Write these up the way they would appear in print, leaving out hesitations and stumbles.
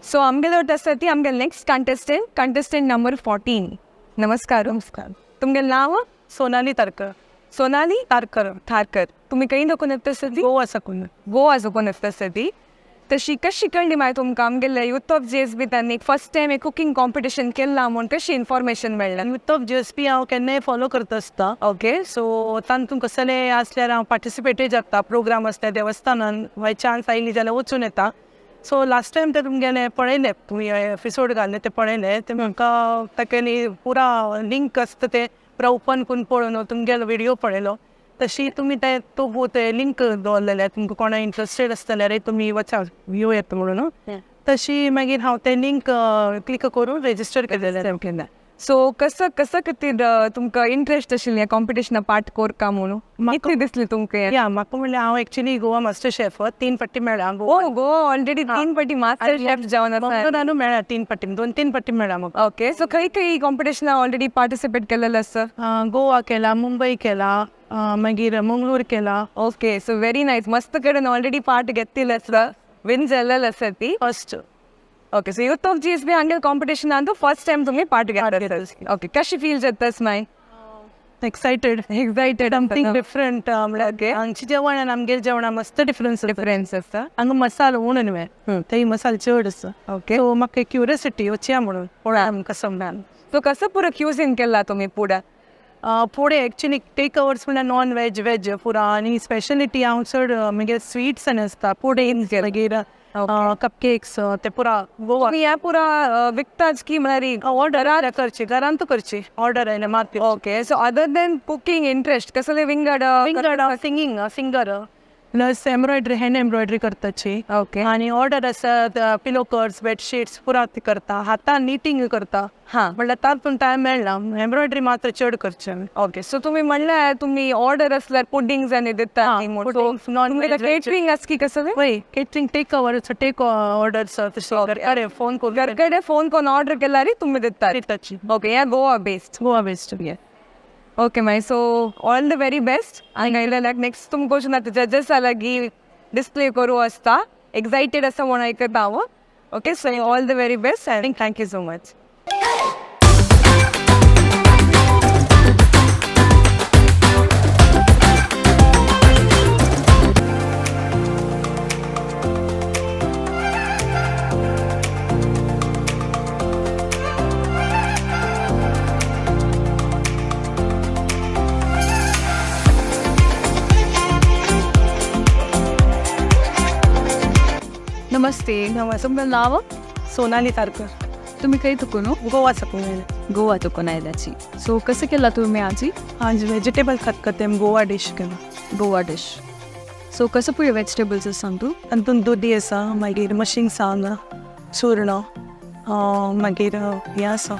So आमगेलो आसा ती आमगे next contestant, contestant number 14. नमस्कार. नमस्कार. तुमगे नाव? सोनाली तारकर. सोनाली तारकर. थारकर. तुम्ही खंय दाखोवन येता ती? गोवा साकून. गोवा साकून येता ती. तशी कशी कळ्ळी मागीर तुमकां आमगेले युथ ऑफ जीएसबी तांणी फर्स्ट टायम एक कुकींग कॉम्पिटिशन केलां म्हूण कशी इन्फॉर्मेशन मेळ्ळें? युथ ऑफ जीएसबी हांव केन्नाय फॉलो करता आसता. ओके. सो तातूंत कसलें आसल्यार हांव पार्टिसिपेटूय जाता. प्रोग्राम आसल्यार देवस्थानान बाय चान्स आयली जाल्यार वचून येता. सो लास्ट टायम ते तुमगेलें पळयलें, तुमी एपिसोड घाल्ले ते पळयले, ते म्हाका तागेली पुरा लिंक आसता ते पुरा ओपन करून पळोवन तुमगेलो व्हिडियो पळयलो. तशी तुमी ते तो ते लिंक दवरलेले, तुमकां कोणा इंट्रस्टेड आसता जाल्यार तुमी वचा व्यू येता म्हणून. तशी मागीर हांव ते लिंक क्लिक करून रेजिस्टर केलेलें. सो कसं कसं खातीर तुमकां इंट्रस्ट आशिल्लें ह्या कॉम्पिटिशना पार्ट कोरका म्हणून? कितली दिसली तुमकां हें? या, म्हाका म्हणल्यार हांव एक्चुली गोवा मास्टर शेफ, 3 फावटी मेळ्ळा. ओ, गोवा ऑलरेडी 3 फावटी मास्टर शेफ जावन आसा. मंगळुरानूय मेळ्ळा 3 फावटी, 2-3 फावटी मेळ्ळा म्हाका. ओके, सो खंय खंय कॉम्पिटिशना ऑलरेडी पार्टिसिपेट केलेलें आसा? गोवा केला, मुंबय केला, मागीर मंगळूर केला. Okay, so very nice. मस्त कडेन ऑलरेडी पार्ट घेतिल्लें आसा, विन जाल्लें आसा ती. First. Okay, so youth of GSB हांगेल कॉम्पिटिशनान फर्स्ट टायम तुमी पार्ट घेतला. ओके, कशी फील जाता मागीर? एक्सायटेड. एक्सायटेड. समथींग डिफरंट म्हणल्यार हांगचें जेवण आनी आमगेलें जेवणा मस्त डिफरन्स. डिफरन्स आसा. हांगा मसालो उणो न्हय, थंय मसालो चड आसा. ओके. सो म्हाका क्युरियोसिटी वचया म्हणून पळोवया आमकां समजान. सो कसं पुरो क्युझिन केला तुमी पुढे? फुडें एक्चुली टेक ओवर्स म्हणल्यार नॉन वेज, वेज पुरा आनी स्पेशलिटी हांव चड मागीर स्वीट्स आनी आसता पुडींग, मागीर कपकेक्स ते पुरा गोवा. तुमी ह्या पुरा विकताच की म्हळ्यार ऑर्डर करची, घरांत करची, ऑर्डर आयले मात. Okay, so other than cooking interest कसले विंगड? विंगड singing, singer, plus embroidery, hand embroidery करताची. ओके. आनी ऑर्डर आसा पिलो कवर्स, बेडशीट्स पुरा ती करता, हातान निटींग करता. म्हणल्यार तातूंत टायम मेळना, एम्ब्रॉयडरी मात्र चड करचे आमी. ओके, सो तुमी म्हणल्यार तुमी ऑर्डर असल्यार पुडिंग्स आनी दिता. Puddings, non veg. Catering आसा की कसं? वय, catering take over, take orders तशें घरकडे फोन करून. घरकडे फोन करून ऑर्डर केल्यार तुमी दिता. दिताची. ओके, ह्या Goa based. Goa based. Okay मागीर, so all the very best. हांगा आयलेल्याक नेक्स्ट तुमकां वचून आतां जजसा लागीं डिस्प्ले करूं आसता. एक्सायटेड आसा म्हूण आयकता हांव. Okay, so all the very best and thank you so much. नमस्ते. नमस्ते. तुमचं नाव? सोनाली तारकर. तुम्ही खंय तुकून? गोवा साकून आयले. गोवा तुकून आयल्याची. सो कसं केला तुम्ही आजी? आज वेजिटेबल खतखतें, गोवा डिश केला. गोवा डिश. सो कसं पुढे वेजिटेबल्स सांग तू? तातूंत दुदी आसा, मागीर मशींग सांग, सुर्ण, मागीर हें आसा,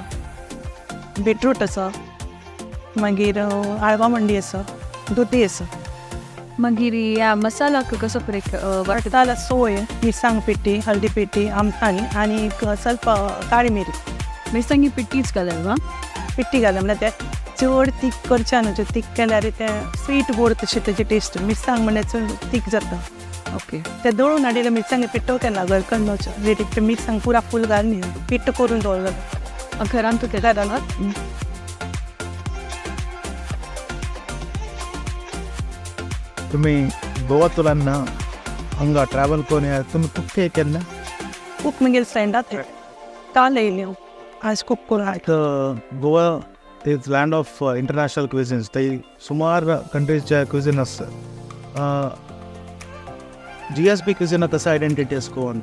बिटरूट आसा, मागीर आळवा मंडी आसा, दुदी आसा. मागीर ह्या मसाला कसं पुढे वाटत? मसाला सोय, मिरसांग पिठी, हळदी पिठी, आमटाणी आनी ಸ್ವಲ್ಪ काळी मिरी. मिरसांगी पिठीच घालप हा? पिठी घालप म्हणल्यार तें चड तीख करचें न्हू, तीख केल्यार तें स्वीट गोड तशी तेजी टेस्ट. मिरसांग म्हणल्यार चड तीख जाता. ओके. ते दळून हाडिल्ले मिरसांगे पिठो केला घरकडलो, रेडी मिरसांग पुरा फूल घालून पिठो करून दवरलो. घरान तू केला? घरान. तुम्ही गोवा तुलांना हांगा ट्रॅव्हल करून या, तुम्ही कुक केन्ना? कुक मागीर फ्रेंडात काल येयली हांव, आज कुक करून आयलो. Goa is land of international cuisines. थंय सुमार कंट्रीजचे क्विझिन आसता. जीएसबी क्विझिना कसं आयडेंटिटी आसा गोवान?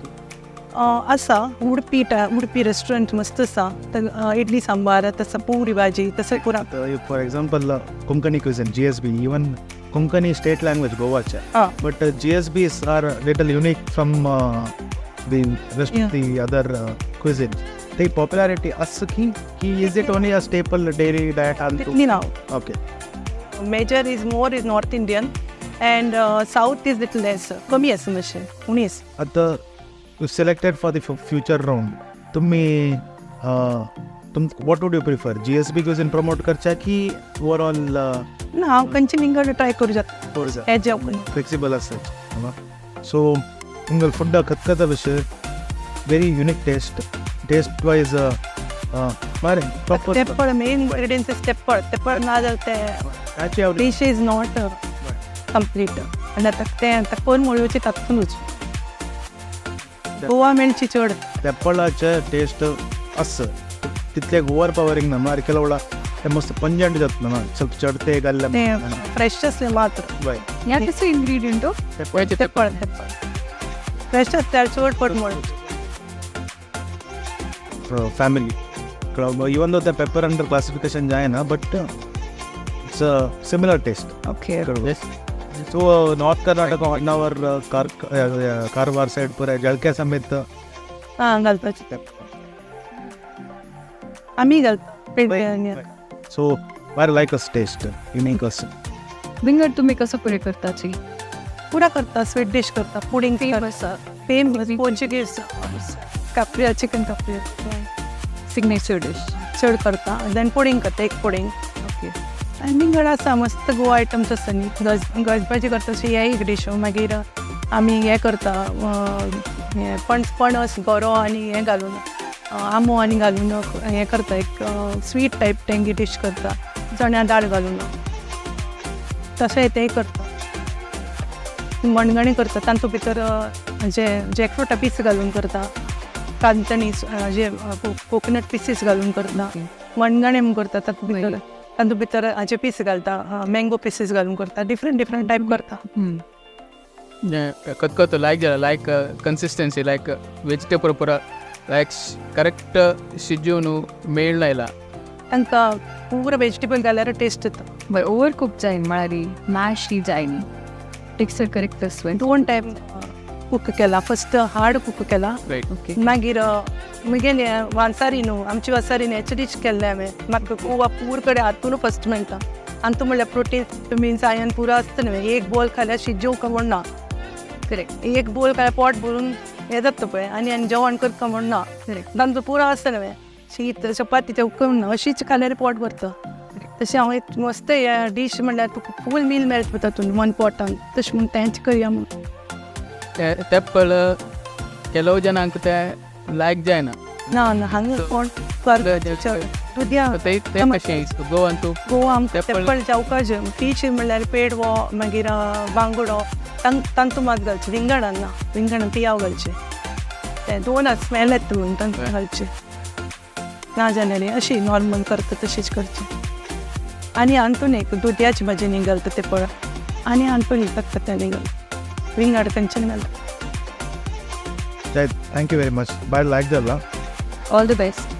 आसा, उडपी उडपी रेस्टॉरंट मस्त आसा, इडली सांबार तसं, पुरी भाजी तसं पुरा. For example Konkani cuisine, GSB, even Konkani state language गोवाचे, but GSBs are little unique from the rest of the other cuisine. ते पॉप्युलॅरिटी असं की की is it only a staple dairy diet? ना. Okay. Major is more is North Indian and south is little less, कमी आसा मातशें, उणी आसा. आतां you selected for the future round, तुम्ही तुम what would you prefer, GSB cuisine promote करच्या की ओवरऑल? ना, हांव खंयचे विंगड ट्राय करूं जाता हें जेवण. फ्लेक्सिबल आसा. सो तुमगेले फुडा खतखता विशय Very unique taste. Taste wise बरें प्रॉपर. तेप्पळ मेन इन्ग्रेडियंट्स is तेप्पळ. तेप्पळ ना जाल्यार ते डिश is not complete. आनी आतां तें आतां कोरमोळयोची तातूंतच गोवा मेळची चड. तेप्पळाचे टेस्ट आस तितले ओवर पवरिंग ना, म्हळ्यार ಕೆಲವು ते मस्त पंजंट जाता ना, ಸ್ವಲ್ಪ चड ते घाल्ले. ते फ्रेश आसले मात्र. हय. ह्या कसो इन्ग्रेडियंट? गोंयचे तेप्पळ तेप्पळ फ्रेश आसल्यार चड कोरमोळ. Family even though the pepper under classification जायना, but it's a similar taste. Okay. So north Karnataka, Honnavar, Karwar side पुराय जळक्या समेत. आं, घालपाचें आमी घालता पेडण्यां. सो बारे लायक अस टेस्ट युनीक अस. विंगड तुमी कसो पुरे करताची? पुरा करता, स्वीट डिश करता, पुडींग. फेमस. फेमस पोर्चुगीज काप्रिया, चिकन काप्रिया. Signature dish. चड करता, देन पुडींग करता, एक पुडींग. ओके. आनी विंगड आसा मस्त गोवा आयटम्स आसता न्ही. गज गजभाजी करता तशी हे एक डिश. मागीर आमी हें करता, हें पणस गरो आनी हें घालून, आंबो आनी घालून हें करता, एक स्वीट टायप टेंगी डिश करता, चण्या दाळ घालून. तशें तेंय करता. मणगणें करता, तातूंत भितर जे जॅकफ्रुटा पीस घालून करता, कांतणी जे कोकोनट पिसीस घालून करता. मणगणें म्हूण करता, तातूंत भितर हाचे पीस घालता, मँगो पिसीस घालून करता. डिफरंट डिफरंट टायप करता. कतकत लायक जाला, लायक कन्सिस्टन्सी, लायक वेजिटेबल पुरा लायक करेक्ट शिजोवन मेळ आयला. तांकां पुरो वेजिटेबल घाल्यार टेस्ट येता. बरं, ओवर कुक जायन, म्हळ्यार मॅश जायन, टेक्स्चर करेक्ट आसू. दोन टायम कुक केला. फस्ट हार्ड कुक केला. रायट. ओके. मागीर म्हगेले वांसारी न्हू, आमची वांसारी न्हू, डीश केल्लें हांवें. म्हाका गोवा पूर कडेन हातून फस्ट मेळटा. आनी म्हणल्यार प्रोटीन, मिन्स आयन पुरो आसता न्हय. एक बोल खाल्यार शीत जेवंक म्हण ना. करेक्ट. एक बोल खाल्यार पोट भरून हें जाता पळय, आनी आनी जेवण करता म्हण ना. करेक्ट. तांचो पुरो आसता न्हय, शीत चपाती तें ना, अशीच खाल्यार पोट भरता. तशें हांव एक मस्त हें डीश म्हणल्यार तुका फूल मील मेळटा तातूंत वन पोटान, तशें म्हूण तेंच करया म्हूण. ते तेप्पल ಕೆಲವು ಜನಾंक ते लायक जायना. ना ना, हांगा कोण चड दुदया. ते ते कशें गोवान तूं गोवा आमकां तेप्पळ. तेप्पळ जावपाचें. फीश म्हणल्यार पेडवो, मागीर बांगडो, तांतू मात घालचें, विंगडान ना, विंगडान पियाव घालचें. ते दोन स्मेल येता म्हणून तांकां घालचें ना जाल्यार अशी नॉर्मल करता तशीच करचें. आनी आंतून एक दुदयाची भाजी न्ही घालता ते पळय, आनी आंतून तकतत्यांनी घालता, विंगड खंयच्यान घालता. Thank you very much. बाय, लायक जाला. All the best.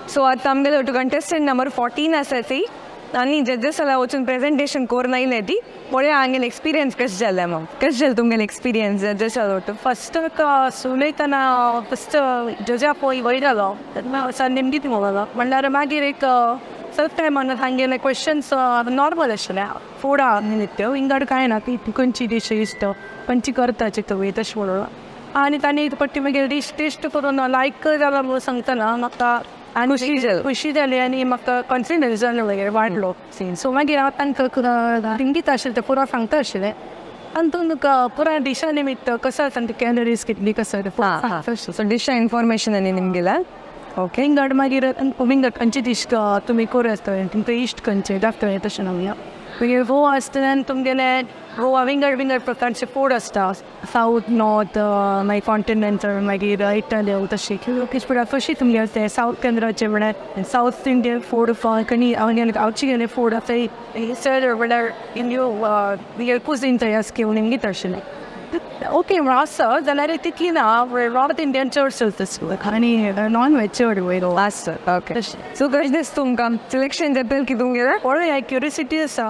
So आतां आमगेले ಒಟ್ಟು कंटेस्टंट नंबर 14 आसा ती आनी जजेस जाल्यार वचून प्रेजेंटेशन करून आयले ती. पळोवया हांगेले एक्सपिरियन्स कशें जालें. मग कशें जालें तुमगेलें एक्सपिरियन्स जजेस ಒಟ್ಟು? फस्ट उलयतना फस्ट जजा पळय वयर जालो तेन्ना निमगीत म्हणलो, म्हणल्यार मागीर एक सेल्फ टायमान हांगेले क्वेश्चन्स नॉर्मल आशिल्ले, फुडा नित्य विंगड कांय ना, ती खंयची डीश इश्ट, खंयची करताची तुमी तशें म्हणून. आनी तांणी एक पट्टी मागीर डीश टेस्ट करून लायक जाला म्हणून सांगतना म्हाका आनी खुशी जाली. खुशी जाली आनी म्हाका कॉन्फिडन्स जालो, मागीर वाडलो. सो मागीर हांव तांकां इंगीत आशिल्लें तें पुरो सांगता आशिल्लें. आनी तुमकां पुराय डिशा निमित्त कसो आसा, कॅलरीज कितली, कसो तें सांगता आशिल्लें. ಸೊ ಡಿಶ್ ಇನ್ಫಾರ್ಮೇಷನ್ आनी निमगेला. ओके. विंगड मागीर विंगड खंयची डीश तुमी करूं आसतलें, तुमकां इश्ट खंयचे दाखतलें तशें न्हू. मागीर गोवा आसतना तुमगेले गोवा विंगड विंगड प्रकारचे फूड आसता, सावथ, नॉर्थ, मागीर कॉन्टिनेंटल, मागीर इटालियन तशी. कशी तुमगेलें तें सावथ केंद्राचें म्हळ्यार सावथ इंडियन फूड आनी हांव गांवचे गेले फूड आतां सर म्हळ्यार इंडियो कुजीन तयार घेवन निमगीत आशिल्लें. ओके म्हळ्यार आसा जाल्यार तितली ना, नॉर्थ इंडियन चड चलता आनी नॉन वेज चड वयर. आसा, ओके. सो कशें दिसता तुमकां, सिलेक्शन जातलें की तुमगेलें? पळोवया, क्युरियोसिटी आसा,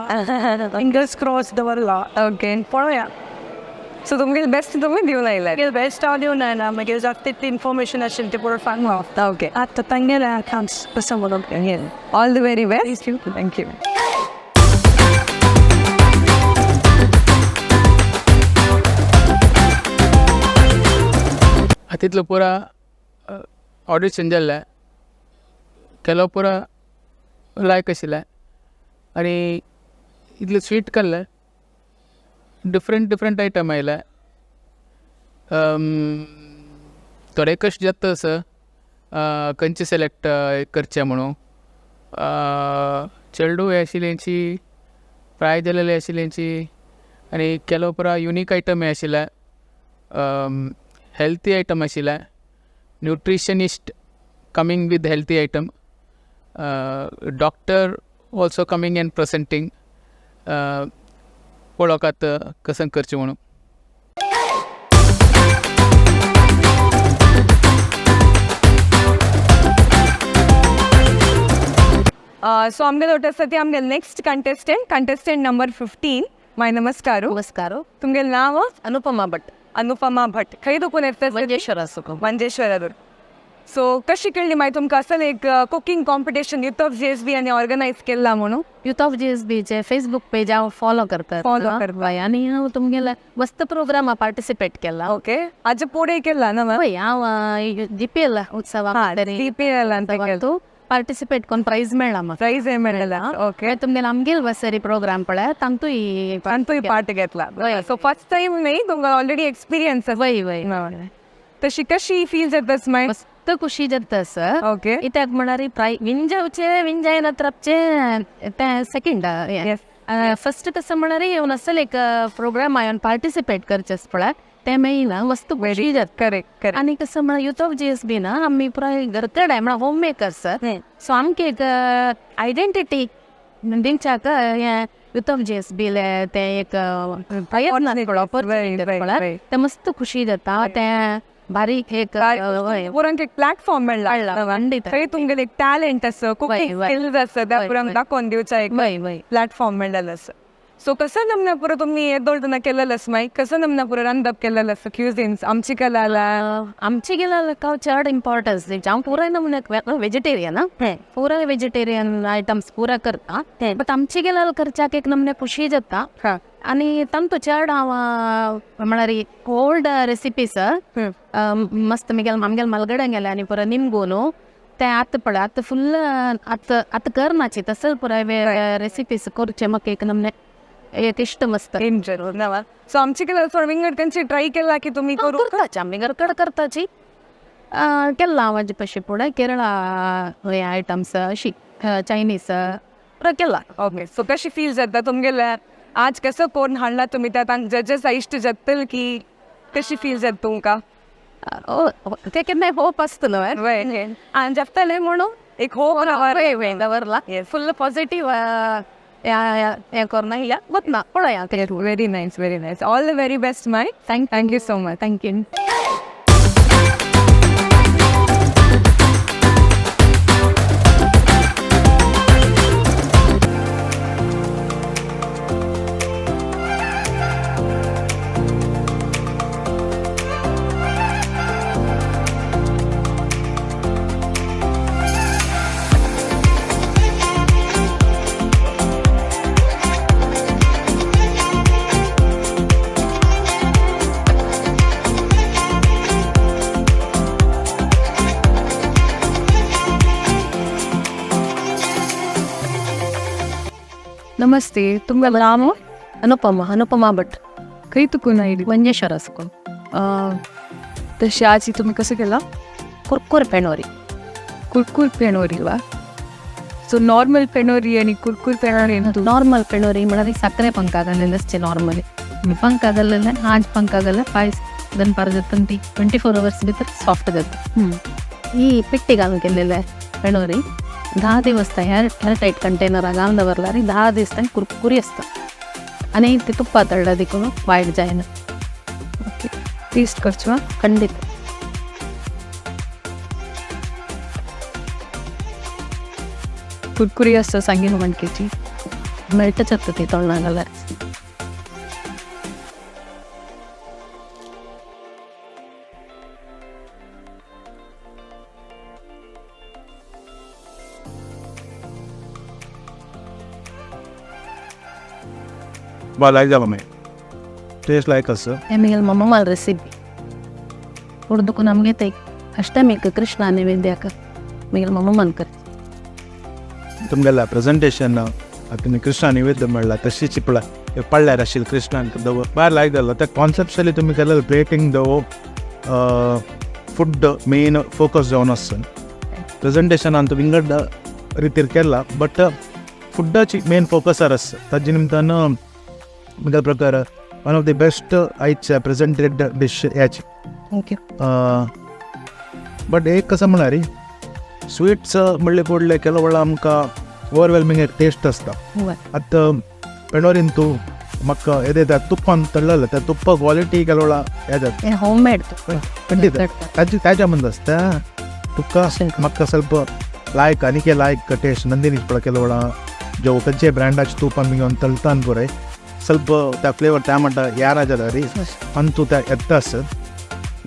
फिंगर्स क्रॉस दवरला. ओके. पळोवया. सो तुमगेलें बेस्ट तुमी दिवन आयल्यात. मागीर बेस्ट हांव दिवन आयला, मागीर जाता तितली इन्फॉर्मेशन आशिल्ली ती पुरो सांगला. ओके. आतां तांगेलें अकाउंट्स कसो म्हणून. All the very best, thank you. तितलो पुरा ऑडिशन जाल्लें, केलो पुरा लायक आशिल्लें आनी इतलें स्वीट केल्लें डिफरंट डिफरंट आयटम आयले थोडे कश्ट जाता सर खंयचे सिलेक्ट करचे म्हणून चेडूं हें आशिल्ली फ्राय जालेली आशिल्ली आनी केलो पुरा युनीक आयटम हें आशिल्लें हेल्थी आयटम आशिल्लें nutritionist coming with healthy item doctor also coming and presenting पळोवकात कसं करचें म्हणून. सो आमगे ಒಟ್ಟು ಸತಿ ಆಮ್ಗೆ ನೆಕ್ಸ್ಟ್ ಕಂಟೆಸ್ಟೆಂಟ್ ನಂಬರ್ 15. My ನಮಸ್ಕಾರ. ನಮಸ್ಕಾರ. ತುಮ್ಗೆ ನಾವ ಅನುಪಮಾ ಭಟ್. ಅನುಪಮಾ ಭಟ್ खंय येता? मंजेश्वर. मंजेश्वरादूर. सो कशी कळ्ळी मागीर तुमकां असले एक cooking competition youth of GSB आनी ऑर्गनायज केला म्हणून? युथ ऑफ जीएसबीचे फेसबुक पेज हांव फॉलो करता. Follow करता. हय, आनी हांव तुमगेले मस्त प्रोग्रामा पार्टिसिपेट केला. ओके, आज पुढे केला ना? हय, हांव जीपीएल उत्सवा जीपीएल ಅಂತ केला. पार्टिसिपेट करून प्राइज मेळ्ळा म्हाका. प्राइज मेळ्ळा, ओके. तुमगेले आमगेल वसरी प्रोग्राम पळय तांतूय तांतूय पार्ट घेतला. सो फर्स्ट टाइम न्ही, तुमकां ऑलरेडी एक्सपिरियन्स. वय वय. तशी कशी फील जाता मागीर? मस्त खुशी जाता सर. ओके. कित्याक म्हळ्यार प्राय विंजावचे विंजायना तरफचे ते सेकंड. फर्स्ट कसं म्हळ्यार येवन असल एक प्रोग्राम आयोन पार्टिसिपेट करचे पळय ते मेळना मस्त खुशी जाता. Correct correct. आनी कसं म्हळ्यार युथ ऑफ जीएसबी ना आमी पुराय घरकडे म्हळ्यार होम मेकर सर. सो आमकां एक आयडेंटिटी दिवच्याक हें युथ ऑफ जीएसबी ते एक प्रयत्न पळय ते मस्त खुशी जाता ते बारीक एक पोरांक एक प्लॅटफॉर्म मेळ्ळा. खंडीत. थंय तुमगेले एक टॅलंट आसा, कुकिंग स्किल्स आसा, त्या पोरांक दाखोवन दिवचा एक प्लॅटफॉर्म मेळ्ळेलो आसा. सो कसं नमना पुरो तुमी येदोळ केलेलं आसा मागीर कसं नमना पुरो रांदप केलेलं आसा क्युझिन्स आमची कला? आमची गेल्यार हांव चड इम्पॉर्टन्स दिवचें. हांव पुराय नमुन्याक वेजिटेरियन, पुराय वेजिटेरियन आयटम्स पुरा करता, बट आमची गेल्यार करच्याक एक नमुने खुशी जाता. आनी तांतू चड हांव म्हळ्यार ओल्ड रेसिपीज मस्त मिगेल आमगेल मलगड्यां गेले आनी पुरो निमगो न्हू ते आतां पळय आतां फुल्ल आतां आतां करनाची तसो पुराय रेसिपीज करचे म्हाका एक नमुने एक इश्ट मस्त. सो आमची केल्यार थोडे विंगड खंयची ट्राय केला की तुमी करू? करताची आमी घरकड करताची केल्ला हांव हाजे पशी फुडें केरळा हे आयटम्स अशी चायनीज पुरो केला. ओके, सो कशी फील जाता तुमगेले आज कसं कोण हाडला तुमी त्या जजेस इश्ट जातले की कशी फील जाता तुमकां? ते केन्नाय होप आसता न्हू आनी जपतले म्हणून एक होप दवरला फुल्ल पॉझिटिव्ह हें करून या वतना पळोवया. Very nice, very nice. All the very best my. Thank you so much. Thank you. नमस्ते, तुमचं नाव? अनुपमा, अनुपमा भट. खंय तुकून आयली? मंजेश्वर आसको. तशी आज तुम्ही कसं केला? कुरकुर पेणोरी. कुरकुर पेणोरी वा. सो नॉर्मल पेणोरी आणि कुरकुर पेणोरी नॉर्मल पेणोरी म्हळ्यार साखरे पंखा घाल्लेले आसचे नॉर्मली पंखा घाल्लेले आज पंखा घाल्ले पायस दनपार जाता ती 24 अवर्स भितर सॉफ्ट जाता. ही पिट्टी घालून केलेले पेणोरी 10 दिवस ह्या एअर टायट कंटेनरा घालून दवरल्यार 10 दीस तांकां कुरकुरी आसता आनी ते तुप्पा तळ्ळा देखून वायट जायना. ओके, टेस्ट करचो. खंडीत. कुरकुरी आसता सांगीन मणकेची. मेळटाच आतां ती तोंडाक घाल्यार. बा लायक जाला मागीर टेस्ट लायक आसा. हे म्हगेले मम्मा रेसिपी पूण आमगे ते अष्टमीक कृष्णा नैवेद्याक म्हगेले मम्मान कर. तुमगेल्या प्रेझेंटेशन तुमी कृष्णा निवेद्य म्हणला तशीच पळय पडल्यार आशिल्ली कृष्णान दवर भायर लायक जालो. त्या कॉन्सेप्चुअली तुमी केलेलं प्लेटिंग दवो फूड मेन फोकस जावन आसून प्रेझेंटेशनान तूं विंगड रितीर केला, बट फुडाची मेन फोकसार आसा. ताजे निमतान म्हज्या प्रकार वन ऑफ the best आयच्या प्रेझेंटेड डिश ह्याची. Thank you. But एक कसं म्हळ्यार स्वीट्स म्हणले पडले ಕೆಲವು वेळा आमकां ओवरवेल्मिंग एक टेस्ट आसता. आतां पेणोरीन तूं म्हाका येदे त्या तुप्पान तळलेलें त्या तुप्पा क्वालिटी ಕೆಲವು वेळा हें जाता. Home made. ಖಂಡಿತ ताजे ताज्या मंद आसता तुका. म्हाका ಸ್ವಲ್ಪ लायक आनीक लायक टेस्ट नंदिनी पळय ಕೆಲವು वेळा जो खंयचे ब्रँडाचे तूप आमी घेवन तळता पळय ಸ್ವಲ್ಪ त्या फ्लेवर त्या म्हणटा यारा जाल्यार अंतू त्या येता आसत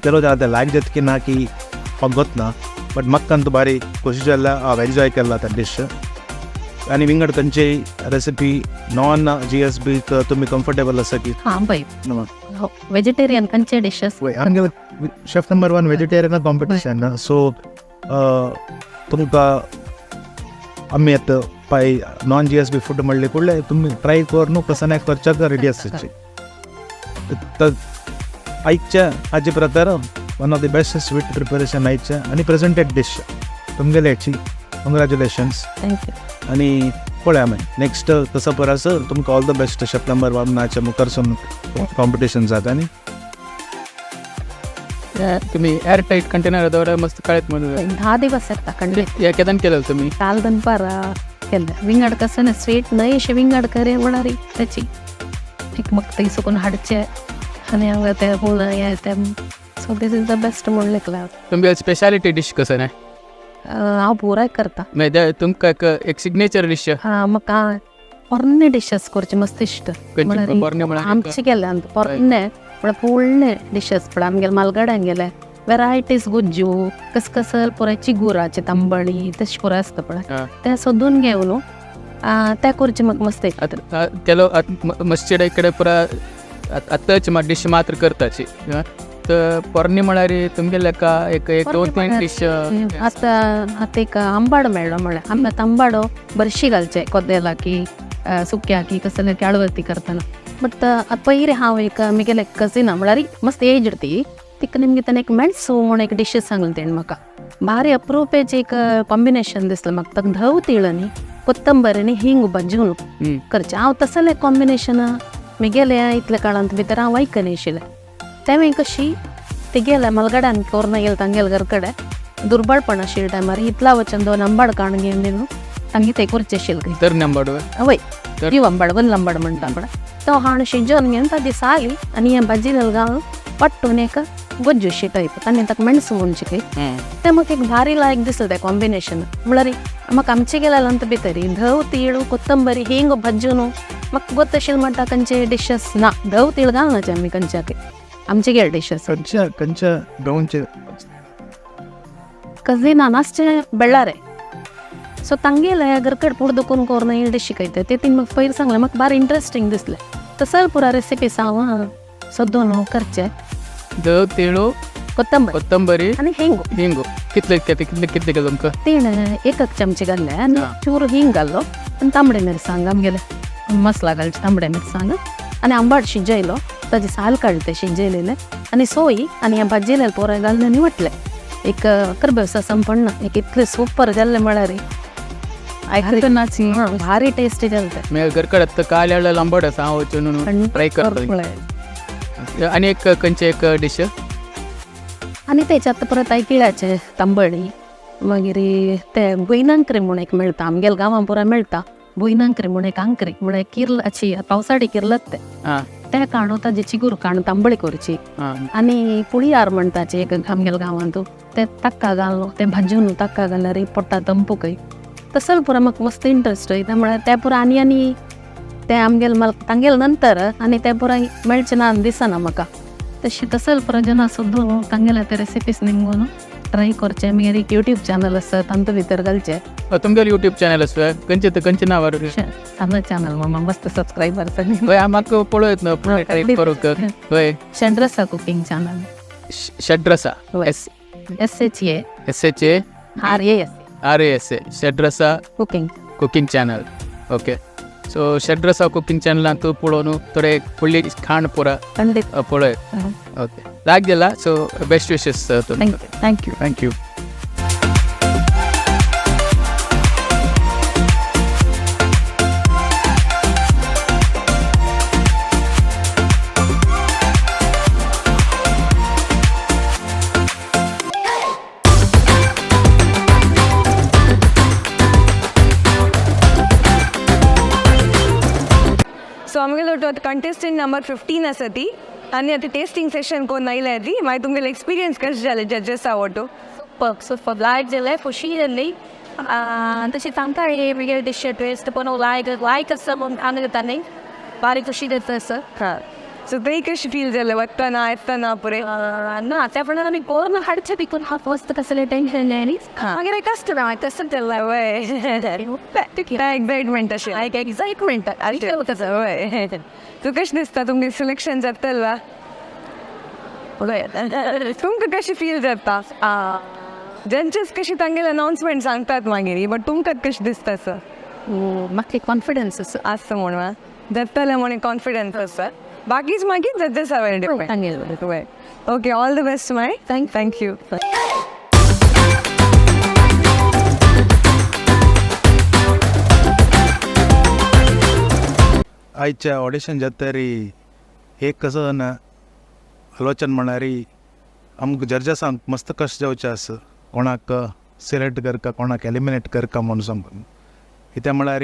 ಕೆಲವು ಜನ ते लायक जाता की ना की म्हाका गोत ना, बट म्हाका अंतू भारी खोशी जाल्ल्या हांव एन्जॉय केला त्या डिश. आनी विंगड खंयचेय रेसिपी नॉन GSB तुमी कम्फर्टेबल आसा की? हां बाई, वेजिटेरियन खंयचे डिशेस? आमगेले chef number one vegetarian competition, so तुमकां आमी आतां पाय नॉन GSB food म्हणले कुडले तुमी ट्राय करून कसनाय करच्याक रेडी आसची. तर आयच्या हाजे प्रकार one of the best sweet preparation आयच्या आनी प्रेझेंटेड डिश तुमगेले हेची. Congratulations. Thank you. आनी पळया मागीर नेक्स्ट कसो परस तुमकां all the best chef number वनाच्या मुखार सून कॉम्पिटिशन जाता आनी तुम्ही एअर टाईट कंटेनर दवर मस्त काळत म्हणून. 10 दिवस येता खंडीत. या केदान केलं तुम्ही? काल दनपारा केलं. विंगड कसं ना स्वीट न्हय अशें विंगड करे म्हळ्यार त्याची एक म्हाका थंय सुकून हाडचें आनी हांगा ते पूण हें तें, so this is the best म्हणून लेखला. तुमगे स्पेशालिटी डिश कसं नाही? हांव पुराय करता. म्हणजे तुमकां एक एक सिग्नेचर डिश. हा, म्हाका पोरणे डिशेस करचे मस्त इश्ट. पोरणे म्हळ्यार? आमचे गेले पोरणे म्हळ्यार पोरणे डिशेस पळय आमगेले मालगड्यान गेले वेरायटीज गुज्जू कसकसल पुराय चिगुराचे तांबडी तशें पुराय आसता पळय ते सोदून घेवन न्हू ते करचे म्हाका मस्त इश्ट. आतां ಕೆಲವು मस्जिद कडेन पुरा आतांच डिश मात्र करताची, तर पोरणे म्हळ्यार तुमगेले एक एक दोन तीन डिश. आतां आतां एक आंबाडो मेळ्ळो म्हळ्यार आमी आतां आंबाडो बरशी घालचे कोदेलाकी सुक्याकी कसले आळवती करतना, बट आतां पयर हांव एक म्हगेले कजिना म्हळ्यार मस्त एज्ड ती तिका निमगे ताणें एक मेणसू म्हूण एक डिश सांगलें. तेणें म्हाका भारी अप्रुपेचें एक कॉम्बिनेशन दिसलें म्हाका. ताका धव तीळ न्ही कोत्तंबर आनी हिंग भाजून करचें. हांव तसलें कॉम्बिनेशन म्हगेले इतल्या काळांत भितर हांव आयकनाशिल्लें. तें कशी तिगेले मलगड्यान कोर्न गेले तांगेले घर कडेन दुर्बळपण आशिल्ले टायमार इतला वचन दोन आंबाड काण घेवन न्हू तांगे ते करचे आशिल्ले. तर आंबाडो? हय, जीव आंबाड वल्ल आंबाड म्हणटा पळय तो हाण शिजोवन घेवन ताजी साली आनी हें भाजी घालून वांटून एक गोज्जूशी टायप ताणें ताका मेणसू म्हूण शिकय. तें म्हाका एक भारी लायक दिसलें तें कॉम्बिनेशन. म्हळ्यार म्हाका आमचे गेल्यार भितर धव तीळ कोत्तंबरी हिंग भाजून म्हाका गोत आशिल्लें म्हणटा खंयचे डिशेस ना धव तीळ घालनाचे आमी खंयच्याक आमचे गेले डिशेस. खंयच्या खंयच्या गांवचे? कझिना नासचे बेळ्ळारे, सो तांगेले घरकड पुड दुखून कोरून ही डिश शिकयता ते तिने म्हाका पयर सांगलें. म्हाका भारी इंट्रस्टींग दिसलें. तसं पुरा रेसिपीस हांव सोदून करचे. धव तिळू कोत्तंबरी कोत्तंबरी आनी हिंग. हिंग कितले कितले कितले कितले केलं तुमकां? तीण एक एक चमचे घाल्ले आनी चूर हिंग घाल्लो आनी तांबडे मिरसांग आमगेले मसला घालचे तांबडे मिरसांग आनी आंबाड शिजयलो ताजी साल काडले ते शिजयलेले आनी सोय आनी हें भाजिलेले पोरां घालून आनी वांटले एक करबेवसा संपन्न एक इतले सुपर जाल्लें म्हळ्यार भारी टेस्टी जालें तें. मागीर घरकडे आतां काल आंबाड आसा, हांव वचून ट्राय करतलो. आनी एक खंयचे एक डिश? आनी तेच्यात परत हांवें किळ्याचे तांबडी, मागीर ते भुंयनांकरी म्हूण एक मेळटा आमगेल्या गांवां पुरा मेळटा. भुंयनांकरी म्हूण एक आंकरी म्हळ्यार किर्लाची पावसाळी किर्लत ते ते काडून ताजे चिगूर काडून तांबडी करची आनी पुळयार म्हणटाचे एक आमगेल्या गांवांत ते ताक्का घालून ते भाजून ताक्का घाल्यार पोटा तंपू खंय. तसो पुरा म्हाका मस्त इंट्रस्ट वयता म्हळ्यार ते पुरा आनी आनी ते आमगेले म्हाका तांगेले नंतर आनी ते पुरा मेळचें ना दिसना म्हाका. तशें तसो पुरा जेन्ना सोदून तांगेले ते रेसिपीज निमगून ट्राय करचें. मागीर एक युट्यूब चॅनल आसा तांतू भितर घालचें. तुमगेले युट्यूब चॅनल आसा खंयचे? ते खंयचे नांवार? सामो चॅनल मामा मस्त सबस्क्रायबर्स. हय, म्हाका पळोवं येत ट्राय करूंक हय. षड्रसा cooking channel. Shadrasa? S S H A S H A R A S. R A S A, Shadrasa cooking. Cooking channel. Okay, so Shadrasa cooking चॅनलान तूं पळोवन थोडे व्हडली खाण पुरा पळय. ओके, लायक दिला. सो बेस्ट विशेस तुमकां. Thank you. Thank you. So आमगेलो कंटेस्टंट नंबर 15 आसा ती आनी आतां टेस्टिंग सेशन कोन्न आयल्या ती. मागीर तुमगेले एक्सपिरियन्स कशें जालें जजेसा वटू? सुपर सुपर, लायक जालें, खुशी जाली. तशी तांकां हे वेगळे डिश टेस्ट पण लायक लायक आसा म्हूण आनी न्ही बारी खुशी जाता आसा. हां, सो थंय कशें फील जालें वतना येतना पुरे? ना, त्या प्रमाणे आमी कोण हाडचें बिकून हाफ वस्त कसलें टेन्शन न्ही. मागीर कस्टमर तसं वय, एक्सायटमेंट अशें. एक एक्सायटमेंट. वय, तूं कशें दिसता, तुमगें सिलेक्शन जातलें? तुमकां कशें फील जाता? जजेस कशी तांगेले अनाउन्समेंट सांगतात मागीर, बट तुमकां कशें दिसता सर? म्हाका कॉन्फिडन्स आसा. आसा म्हणून जातलें म्हणून कॉन्फिडन्स आसा. बाकीच मागीर जजेसा वयर डिपेंड. वय, okay, all the best my. Thank you. आयच्या ऑडिशन जातरी एक कसं ना आलोचन म्हळ्यार आमकां जर्जसांक मस्त कश्ट जावचें आसा, कोणाक सिलेक्ट करका, कोणाक एलिमिनेट करका म्हणून सांगून. कित्याक म्हळ्यार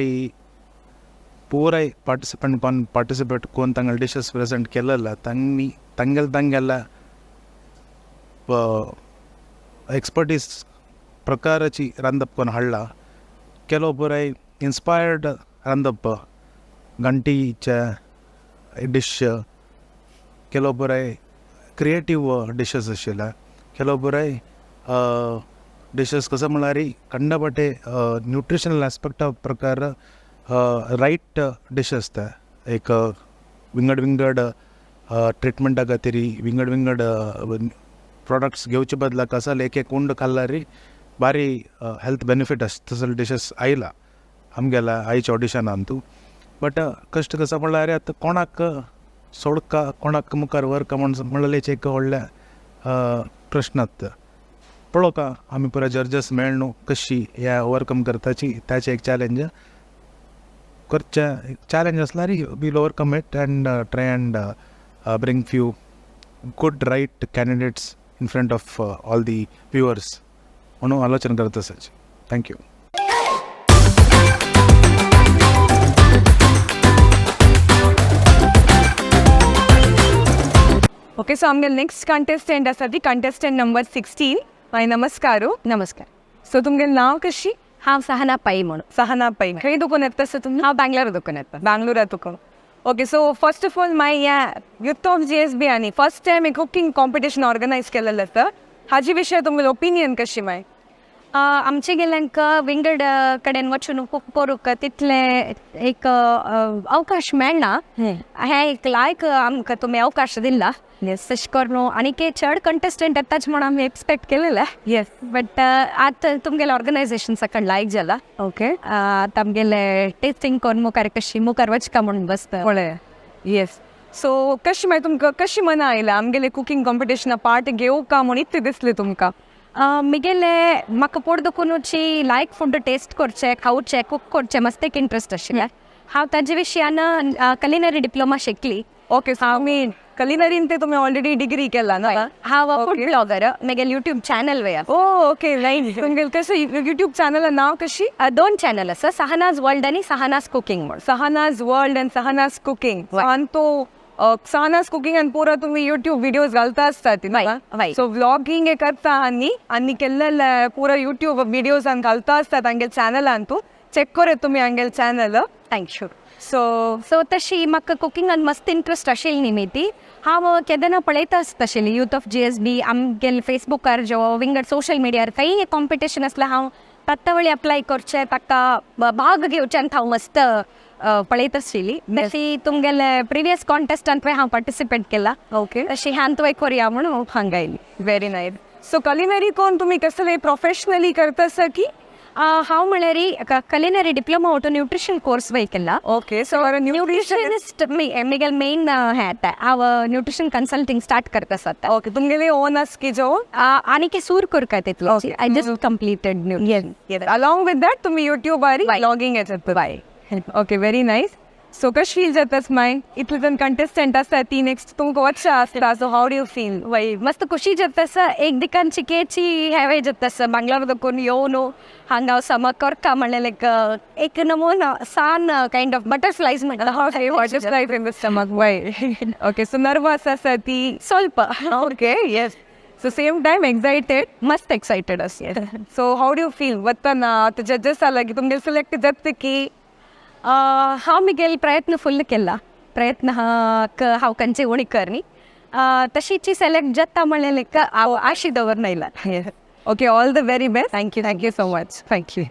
पुराय पार्टिसिपंट कोण पार्टिसिपेट कोण तांगेले डिशीस प्रेजेंट केलेले, तांणी तांगेले तांगेल्या एक्सपर्टीज प्रकाराची रांदप कोण हाडला. ಕೆಲವು पुराय इन्स्पायर्ड रांदप, घंटीचे डिश, ಕೆಲವು पुराय क्रिएटीव डिशीस आशिल्ले, ಕೆಲವು पुराय डिशीस कसं म्हळ्यार कंडपटे न्युट्रिशनल आस्पेक्टा प्रकार रायट डिश आसता. एक विंगड विंगड ट्रिटमेंटा खातीर विंगड विंगड प्रोडक्ट्स घेवचे बदला कसाल एक एक उंड खाल्ल्यार बारी हेल्थ बेनिफीट आसता, तसले डिशीस आयला आमगेल्या आयच्या ऑडिशनांतू. बट कश्ट कसो म्हणल्यार आतां कोणाक सोडका, कोणाक मुखार व्हरका म्हण म्हणलेलेच एक व्हडलें प्रश्न आसता. पळोवका आमी पुराय जर्जस मेळ्ळ कशी ह्या ओवरकम करताची, ताचें एक चॅलेंज करचें. चॅलेंज आसल्यार we'll overcome it and try and bring few good right candidates in front of all the viewers म्हणून आलोचन करत आसाची. Thank you. Okay, so आमगे नेक्स्ट कंटेस्टंट आसा ती कंटेस्टंट नंबर 16. मागीर नमस्कार. नमस्कार. सो तुमगेलें नांव कशी? हांव सहना पै म्हणून. सहना पै. खंय दुकोन येता सर तुमी? हांव बँगलोर दुकोन येता. बँगलोरा तुका. Okay, so first of all my ह्या युथ ऑफ जीएसबी आनी फर्स्ट टायम एक कुकींग कॉम्पिटिशन ऑर्गनायज केलेलें आसा, हाजे विशय तुमगेलें ओपिनियन कशी मागीर? आमचे गेल्यांक विंगड कडेन वचून कुक करूंक तितले एक अवकाश मेळना. हें एक लायक आमकां तुमी अवकाश दिला. तशें करून आनीक चड कंटेस्टंट येताच म्हूण आमी एक्सपेक्ट केलेलें. बट आतां तुमगेलें ऑर्गनायझेशन सकाळ लायक जाला. आतां आमगेले टेस्टिंग करून मुखार कशी मुखार वचका म्हणून बसता. पळय, येस. सो कशी मागीर तुमकां कशी मना आयला आमगेले कुकींग कॉम्पिटिशना पार्ट घेवका म्हूण इतलें दिसलें तुमकां? मिगेले म्हाका पोट दुखुनूची लायक फूड टेस्ट करचें, खावचें, कुक करचें मस्त एक इंट्रस्ट आशिल्लें. हांव ताजे विशयान कलिनरी डिप्लोमा शिकली. ओके, सो आमी कलिनरीन ते तुमी ऑलरेडी डिग्री केला ना? हांव फूड ब्लॉगर, म्हगेलें युट्यूब चॅनल वय. ओ ओके, नायस. तुमगेलें कशें युट्यूब चॅनला नांव कशी? दोन चॅनल आसा, सहानाज वर्ल्ड आनी सहानाज कुकींग म्हूण. सहानाज वर्ल्ड अँड सहानाज कुकींग. आनी तो सहानाज कुकींग आनी पुरा तुमी युट्यूब व्हिडियोज घालता आसतात? वय. सो व्लॉगिंग हे करता आनी आनी केल्लेले पुरा युट्यूब व्हिडियोज आनी घालता आसतात हांगेले चॅनलान. तूं चॅक करत तुमी हांगेले channel. Thank you. So so तशी म्हाका कुकिंगान मस्त इंट्रस्ट आशिल्ली न्ही ती हांव केन्ना पळयता आसता आशिल्ली युथ ऑफ जीएसबी आमगेले फेसबुकार जो विंगड सोशल मिडियार खंय कॉम्पिटिशन आसल्यार हांव तात्तावळी अप्लाय करचें, ताका भाग घेवचें आनी हांव मस्त पळयत आशिल्ली. तशी तुमगेले प्रिवियस कॉन्टेस्टांत हांव पार्टिसिपेट केला. तशी ह्यान करुया म्हणून हांगा आयली. Very nice. सो कलिनरी कोण तुमी कसले प्रोफेशनली करता की? हांव म्हळ्यार कलिनरी डिप्लोमा ओटो न्यूट्रिशन कोर्स वय केला. ओके, सो न्यूट्रिशनिस्ट मिगेल मेन हें आतां हांव न्यूट्रिशन कन्सल्टींग स्टार्ट करता आतां. ओके, तुमगेली ओन आस की जो आनी सूर करता तितलो. I just completed nutrition. Along with that तुम्ही युट्यूबार व्लॉगिंग येतात. Bye. Okay, very nice. So कश फील जातास माय? इतले जण कंटेस्टंट आसता ती नेक्स्ट तुमकां वच्चा आसता, so how do you feel? वय, मस्त खुशी जाता. एक दिकान चिकेची हेवे जाता, बांगलार दकून येवन हांगा समा करका म्हणलें लायक एक नमून सान कायंड ऑफ बटरफ्लायज म्हणटा. Okay, butterflies in the stomach. Why? Okay, so nervous आसा ती? ಸ್ವಲ್ಪ. Okay, yes, so same time excited? मस्त एक्सायटेड आसा. So how do you feel वतना आतां जजेस आला की तुमगे सिलेक्ट जाता की? हांव मिगेल प्रयत्न फुल्ल केला, प्रयत्न हांव खंयचे उणी करनी, तशीची सिलेक्ट जाता म्हणलें लायक हांव आशी दवरना येयला. Okay, all the very best. Thank you. Thank you so much. Thank you.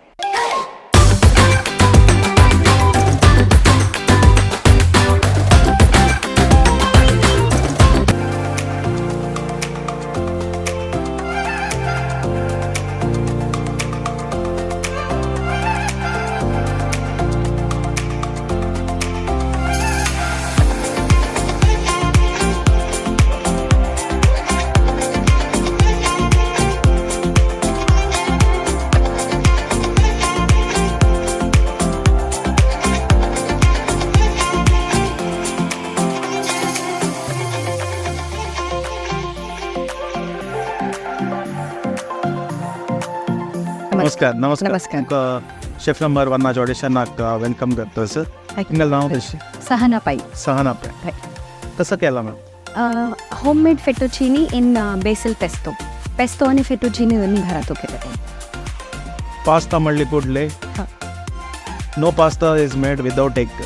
नमस्कार, नमस्कार. नमस्कार. तुमकां शेफ नंबर वनाच्या ऑडिशनाक welcome करता सर. तुमगेलें नांव कशें? सहना पाई. सहना पै. कसं केला ma'am? Homemade fettuccine in basil pesto. Pesto आणि फेटोचिनी दोन्ही घरात केलं. पास्ता म्हणली कुठले? हां. No pasta is made without egg.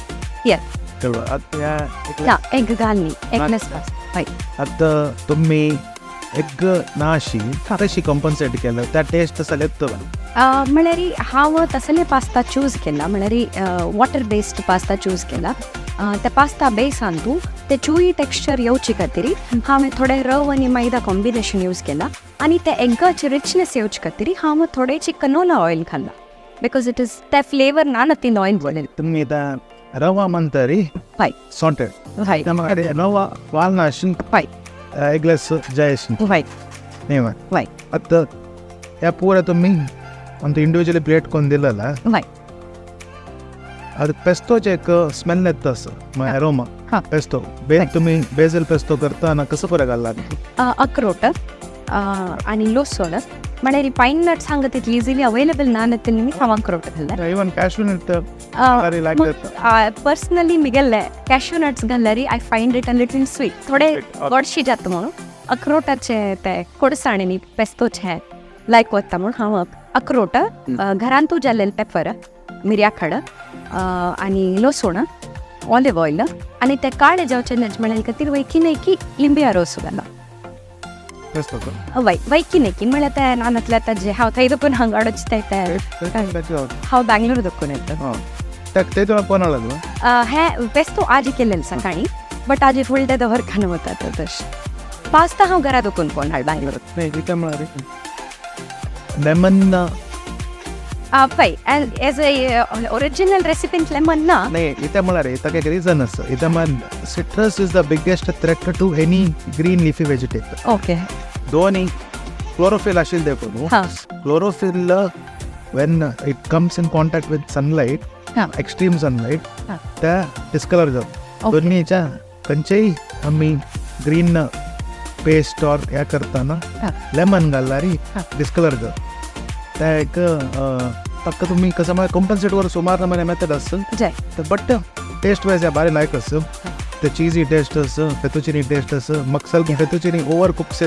Yes. आता एग घालणी, एगलेस पास्ता. हय. आता तुम्ही एग नाशी तशी कॉम्पन्सेट केलं त्या टेस्ट तसं येतो? म्हळ्यार हांव तसले पास्ता चूज केला, म्हळ्यार वॉटर बेस्ड पास्ता चूज केला. त्या पास्ता बेसान तूं ते चुई टेक्स्चर येवचे खातीर हांवें थोडे रव आनी मैदा कॉम्बिनेशन यूज केला आनी ते एगाचे रिचनेस येवचे खातीर हांव थोडेची कनोला ऑयल घाल्ला, because it is ते फ्लेवर ना ती ऑयल बोलेल. तुम्ही आता रवा म्हणतरी हय. सॉटेड. हय. रवा वालनाशी. हय. एगलेस जयेश. हय. नाही. हय. आता या पुरा तुम्ही आमचं इंडिव्हिज्युअली प्लेट कोण दिलेला. हय. आता पेस्तोचे एक स्मेल येतं असं मग अरोमा. हां. पेस्तो बे तुम्ही बेझल पेस्तो करताना कसं फरक घालला? अक्रोट आणि लसूण, म्हळ्यार पायन नट्स हांगा तितली इजिली अवेलेबल ना न्ही, हांव अक्रोट घाल्ले. Even cashew nut? पर्सनली मिगेल्ले कॅश्यू नट्स घाल्यार I find it a little sweet, थोडे गोडशी जाता म्हणून अक्रोटाचे ते कोडसाणे न्ही पेस्तोचे लायक वता म्हणून हांव अक्रोट, घरांतू जाल्लेले पेपर, मिरया खड आनी लसूण, ऑलिव्ह ऑयल आनी ते काळे जावचे नज म्हळ्यार खातीर वैकी नैकी लिंबिया रोस घाला. वय, वैकी नैकी म्हळ्यार ते नानातले आतां जे हांव थंय दोकून हांगा हाडचे ते हांव बँगलोर दोकून येता. ते तुला कोण आला? हे पेस्तो आजी केलेले सकाळी, बट आजी फुल डे दवरखाना वता तशें. पास्ता हांव घरा दोकून कोण हाड बँगलोर. नाही, कितें म्हळ्यार लेमन. पळय, एज ए ओरिजिनल रेसिपीन लेमन ना. नाही, इथे म्हळ्यार ताका एक रिजन आसा. इथे म्हळ्यार citrus is the biggest threat to any green leafy vegetable. Okay. दोन्ही क्लोरोफिल आशिल्लें देखून Chlorophyll when it comes in contact with sunlight, extreme sunlight, त्या डिस्कलर जाता. दोन्हीच्या खंयचेय आमी ग्रीन पेस्ट ऑर हे करतना लेमन घालल्यार डिस्कलर जाता. त्या एक ताका तुमी कसं म्हळ्यार कॉम्पन्सेट करून सुमार नमुने मेथड आसत, बट टेस्ट वायज भारी लायक आस. ते चीजी टेस्ट आस, फेतुचिनी टेस्ट आस. म्हाका ಸ್ವಲ್ಪ फेतुचिनी ओवर कुक्स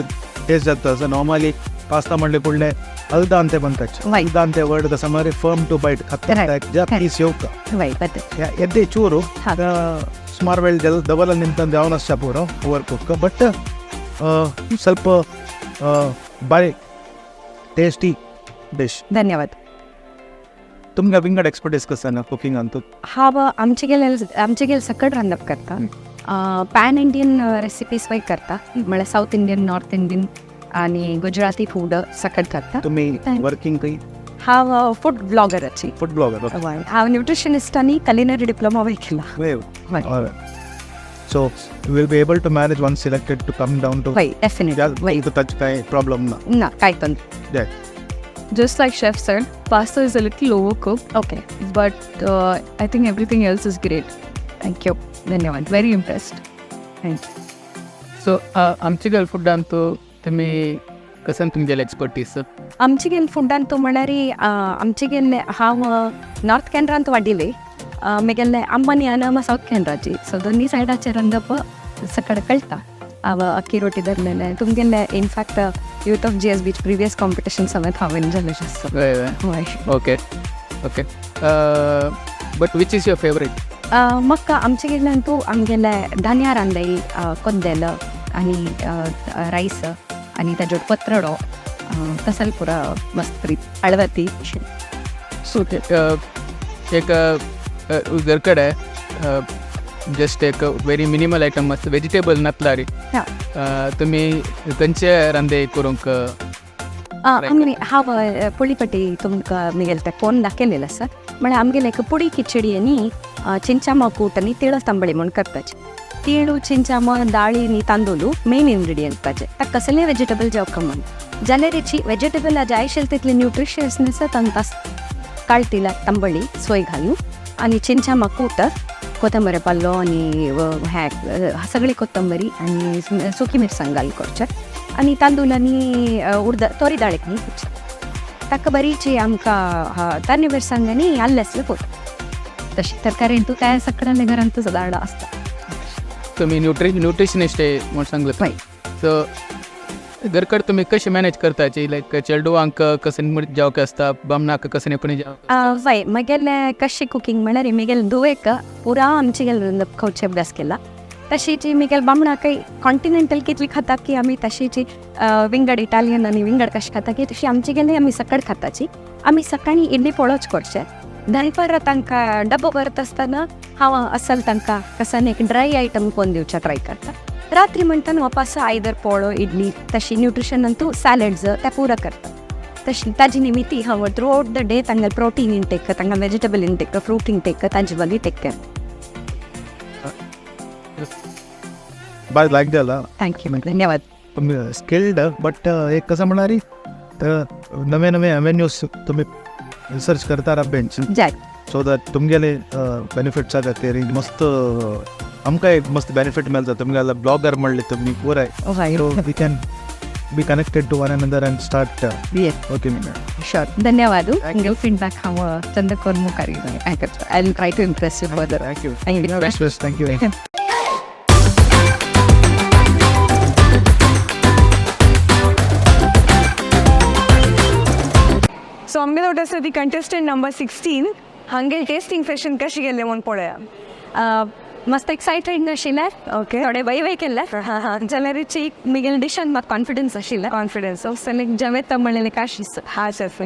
टेस्ट जाता. असं नॉर्मली पास्ता म्हणले कुडले अल्दांते बनतात. अल्दांते वर्ड कसं म्हळ्यार फर्म टू बायट खाता ज्या पीस येवका ಎದ್ದೆ ಚೂರು ಸುಮಾರು ವೇಳೆ ಜಲ್ ಡಬಲ್ ನಿಂತಂದು ಯಾವನ ಪೂರ ಓವರ್ ಕುಕ್, ಬಟ್ ಸ್ವಲ್ಪ ಭಾರಿ ಟೇಸ್ಟಿ ಡಿಶ್. धन्यवाद. तुमकां विंगड एक्सपर्टीज कसं ना कुकिंग अंतू? हांव आमचे गेले आमचे गेले सकट रांदप करता, पॅन इंडियन रेसिपीज वय करता, म्हळ्यार साऊथ इंडियन, नॉर्थ इंडियन आणि गुजराती फूड सकट करता. तुम्ही वर्किंग खंय? हांव फूड ब्लॉगराची. Food blogger. हांव न्युट्रिशनिस्ट आनी कलिनरी डिप्लोमा केला. So will be able to manage once selected to come down to? हय, डेफिनेटली, हय. ताचे कांय प्रॉब्लम ना? ना, कांय तोंदरे. जाय. Just like chef said, pasta is a little overcooked, okay but I think everything else is great. Thank you, धन्यवाद. Very impressed. Thank you. So आमचे गेल फुडान तो तुमी कसन तुमगेले एक्सपर्टीज? आमचे गेल फुडान तो म्हळ्यार आमचे गेल्ले हांव नॉर्थ कॅनरांत वाडिल्ले, मागीर आंबानी आनी आमा सावथ कॅनराची, सो दोनी सायडाचेर रांदप सकड कळटा. हांव अक्की रोटी धरलेले तुमगेले, in fact youth of GSB previous competition समेत हांवें जालें आसता. हय हय. हय. Okay, but which is your favourite? म्हाका आमचे गेल्ल्यान तूं आमगेले धान्या रांदय कोद्देल आनी रायस आनी ताजो पत्रडो तसल पुरा मस्त आळवती. सो एक घरकडे जस्ट एक व्हेरी मिनिमल आयटम आसता, वेजिटेबल नासल्यार तुमी खंयचे रांदे करूंक? आमी हांव पुळीपटी तुमकां मुगेले ते फोन दाखयलेले आसा. म्हळ्यार आमगेले एक पुडी खिचडी आनी चिंचामा कूट आनी तिळ तांबडी म्हूण करपाची. तिळू, चिंचामा, दाळी आनी तांदूळ मेन इन्ग्रिडियंट ताचे. ताका कसलेय वेजिटेबल जेवका म्हण जाल्यार वेजिटेबल जाय आशिल्ले तितले न्युट्रिशियसनेस तांकां आसता. काळ तिला तांबडी सोय घालून आनी चिंचामा कूट, कोथंबरे पाल्लो आनी हें सगळी कोथंबरी आनी सुकी मिरसांग घालून करचें आनी तांदूळ आनी उर्द तोरी दाळीक न्ही करचें. ताका बरीची आमकां तान्नी मिरसांग आनी आल्लें आसलें पुरो. तशी तरकारी तूं काय सगळ्यांल्या घरांत सदां आसता. तुमी न्युट्रिशनिस्ट म्हूण सांगलें. हय. सो घरकड तुमी कशें मॅनेज करताची, लायक चेडवांक कशें जेवक आसता, बामणाक कशें पण जेवक? वय, म्हगेलें कशें कुकींग म्हळ्यार म्हगेले धुवेक पुरा आमचे गेले खावचे अभ्यास केला. तशीची म्हगेले बामणाकय कॉन्टिनेंटल कितली खाता की आमी तशीची विंगड इटालियन आनी विंगड कशें खाता की तशी आमचे गेले आमी सकड खाताची. आमी सकाळीं इडली पोळोच करचे, दनपारां तांकां डबो करता आसतना हांव असल तांकां कसान एक ड्राय आयटम कोन्न दिवच्या ट्राय करता. रात्री म्हणटान वापास आयदर पोळो इडली तशी न्युट्रिशनांतू सॅलड्स ते पुरा करता. तशी ताजी निमित्ती हांव थ्रू आउट the day तांगेले प्रोटीन इंटेक, तांकां वेजिटेबल इंटेक, फ्रूट इंटेक तांचे बगी टेक केअर. बाय, लायक जाला. Thank you, धन्यवाद. तुमी स्किल्ड, बट एक कसं म्हळ्यार तर नवे नवे अवेन्यूज तुमी रिसर्च करता बेंच जाय. सो that तुमगेले बेनिफिट्सा खातीर मस्त आमकां एक मस्त बेनिफीट मेळटा. तुमगेले ब्लॉगर म्हणले तुमी पुराय, so we can be connected to one another and start working. Sure, धन्यवाद. तुमगेलो फीडबॅक हांव चंद करून मुखार I will try to impress you further. Thank you. Thank you. Best wish, thank you. So आमगे वटेन आसा ती कंटेस्टंट नंबर 16. हांगे टेस्टिंग सेशन कशी गेले म्हूण पळोवया. मस्त एक्सायटेड आशिल्लें. थोडे वय वय केल्ले जाल्यार म्हगेले डिशान म्हाका कॉन्फिडन्स आशिल्लें. कॉन्फिडन्स. सो सिलेक्ट जमेता म्हणलें काशीस. हा शेफ,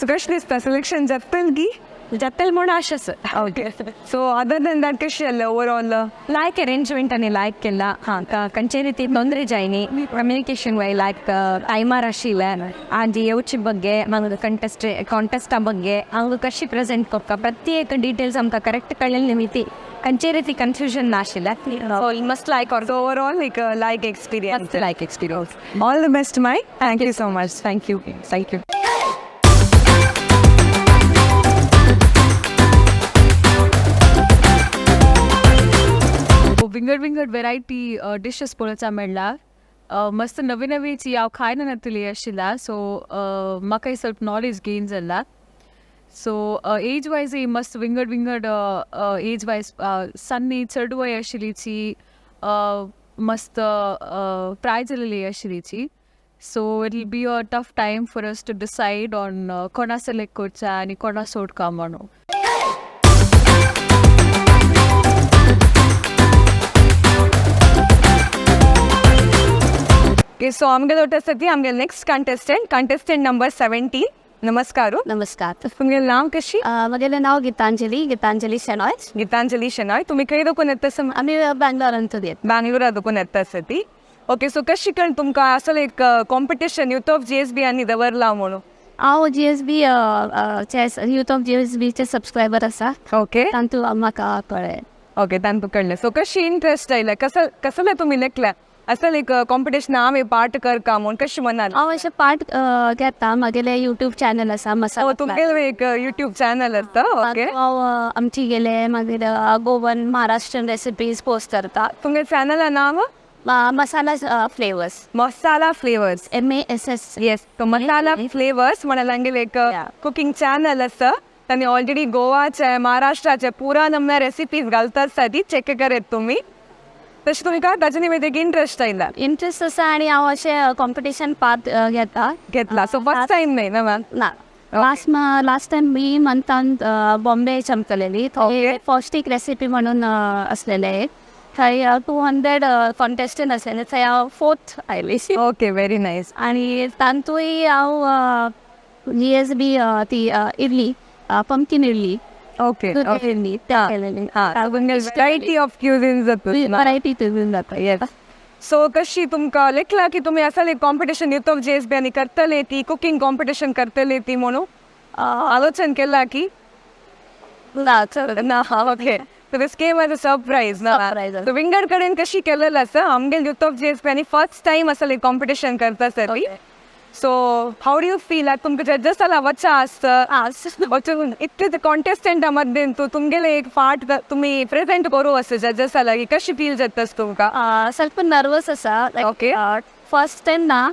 सो कशें दिसता, सिलेक्शन जातलें की? जातलें म्हूण आश आसा. Okay, so other than that कशें जालें ओवरऑल? लायक अरेंजमेंट आनी लायक केला. हां, खंयचे रिती ತೊಂದರೆ जायनी, कम्युनिकेशन वय लायक टायमार आशिल्लें. आजी येवचे ಬಗ್ಗೆ मागीर कॉन्टेस्टा ಬಗ್ಗೆ हांव कशी प्रेजेंट करता प्रत्येक डिटेल्स आमकां करेक्ट कळ्ळें निमित्ती खंयचे रिती कन्फ्युजन नाशिल्लें. सो मस्त लायक. सो ओवरऑल एक लायक एक्सपिरियन्स. मस्त लायक experience. All the best my, thank you so much. Thank you, thank you. विंगड विंगड वेरायटी डिशेस पळोवचा मेळ्ळा. मस्त नवी नवीची हांव खायना नातली आशिल्ला, सो म्हाकाय स्वल्प नॉलेज गेन जाला. सो एज वायजय मस्त विंगड विंगड एज वायज सन्नी चेडवाय आशिल्लीची, मस्त प्राय जालेली आशिल्लीची. So it will be a tough time for us to decide on कोणा सिलेक्ट करचा आनी कोणा सोडका म्हणून. ओके, सो आमगे वटेन आसा ती आमगे नेक्स्ट कंटेस्टंट, कंटेस्टंट नंबर 17. नमस्कार. नमस्कार. तुमगे नाव कशी? म्हगेलें नांव गीतांजली, गीतांजली शेनॉय. गीतांजली शेनॉय, तुमी खंय दोकून येता सम? आमी बँगलोरांतून येता. बँगलोरा दोकून येता आसा ती. ओके, सो कशी कळ्ळें तुमकां असो एक कॉम्पिटिशन युथ ऑफ GSB आनी दवरला म्हणून? हांव GSB youth of GSBचे subscriber आसा. ओके. तांतून म्हाका कळ्ळें. ओके, तांतू कळ्ळें. सो कशी इंट्रस्ट आयला, कसं कसले तुमी लेखल्या असल एक कॉम्पिटिशन आमी पार्ट करका म्हूण कशी म्हणाल? हांव अशें पार्ट घेता, म्हागेलें यूट्यूब चॅनल आसा मसाला. तुमगेलें एक यूट्यूब चॅनल आसता, ओके. हांव आमची गेले मागीर गोवन महाराष्ट्रीयन रेसिपीज पोस्ट करता. तुमगे चॅनला नाव? Masala flavours. Masala flavours. MASS. Yes, so masala flavours म्हणालांगेल एक कुकिंग चॅनल आसा. तांणी ऑलरेडी गोवाचे महाराष्ट्राचे पुरा नमना रेसिपीज घालता आसता, ती चेक करत तुमी. तशें तुमकां ताचे निमित्त एक इंट्रस्ट आयला? इंट्रस्ट आसा आनी हांव अशें कॉम्पिटिशन पार्ट घेता. घेतला. सो फर्स्ट टायम न्हय ना मॅम? ना, लास्ट लास्ट टायम मी मंथान बॉम्बे चमकलेली. थंय पौष्टीक रेसिपी म्हणून असलेले एक, थंय 200 कॉन्टेस्टंट आसलेले, थंय हांव फोर्थ आयली. Okay, very nice. आनी तांतूय हांव GSB ती इडली, पंपकीन इडली, इडली त्या केलेली. व्हरायटी ऑफ क्युझिन्स जाता. व्हरायटी क्युझिन जाता. येस. सो कशी तुमकां लेखला की तुमी असले कॉम्पिटिशन युथ ऑफ GSB आनी करतले ती कुकिंग कॉम्पिटिशन करतले ती म्हणून आलोचन केला की? ना. ना, okay. So this came as a surprise ना? Surprise. सो विंगड कडेन कशी केलेलं आसा आमगेल युथ ऑफ GSB आनी फर्स्ट टायम असले कॉम्पिटिशन करता sir. So how do you feel? आतां तुमकां जज्जस जाला वचा आसता वचून इतले कॉन्टेस्टंटा मध्य तूं तुमगेले एक पार्ट तुमी प्रेझेंट करूं आसा जज्जस लागीं, कशी फील जाता तुमकां? ಸ್ವಲ್ಪ नर्वस आसा. फर्स्ट टायम ना,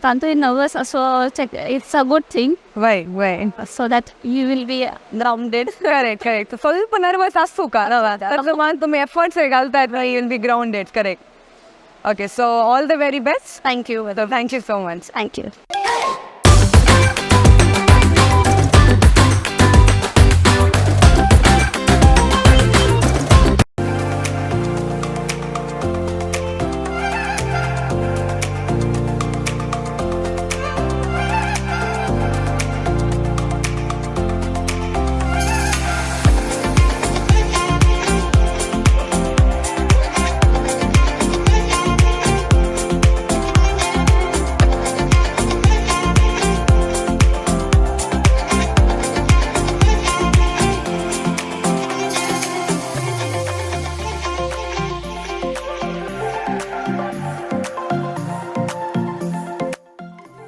तांतूय नर्वस असो, it's a good thing. वय वय. So that you will be grounded. Correct correct. ಸ್ವಲ್ಪ नर्वस असू का तर तुम्ही एफर्ट्स घालतात, you will be grounded. Correct. Okay, so all the very best. Thank you. Thank you so much. Thank you.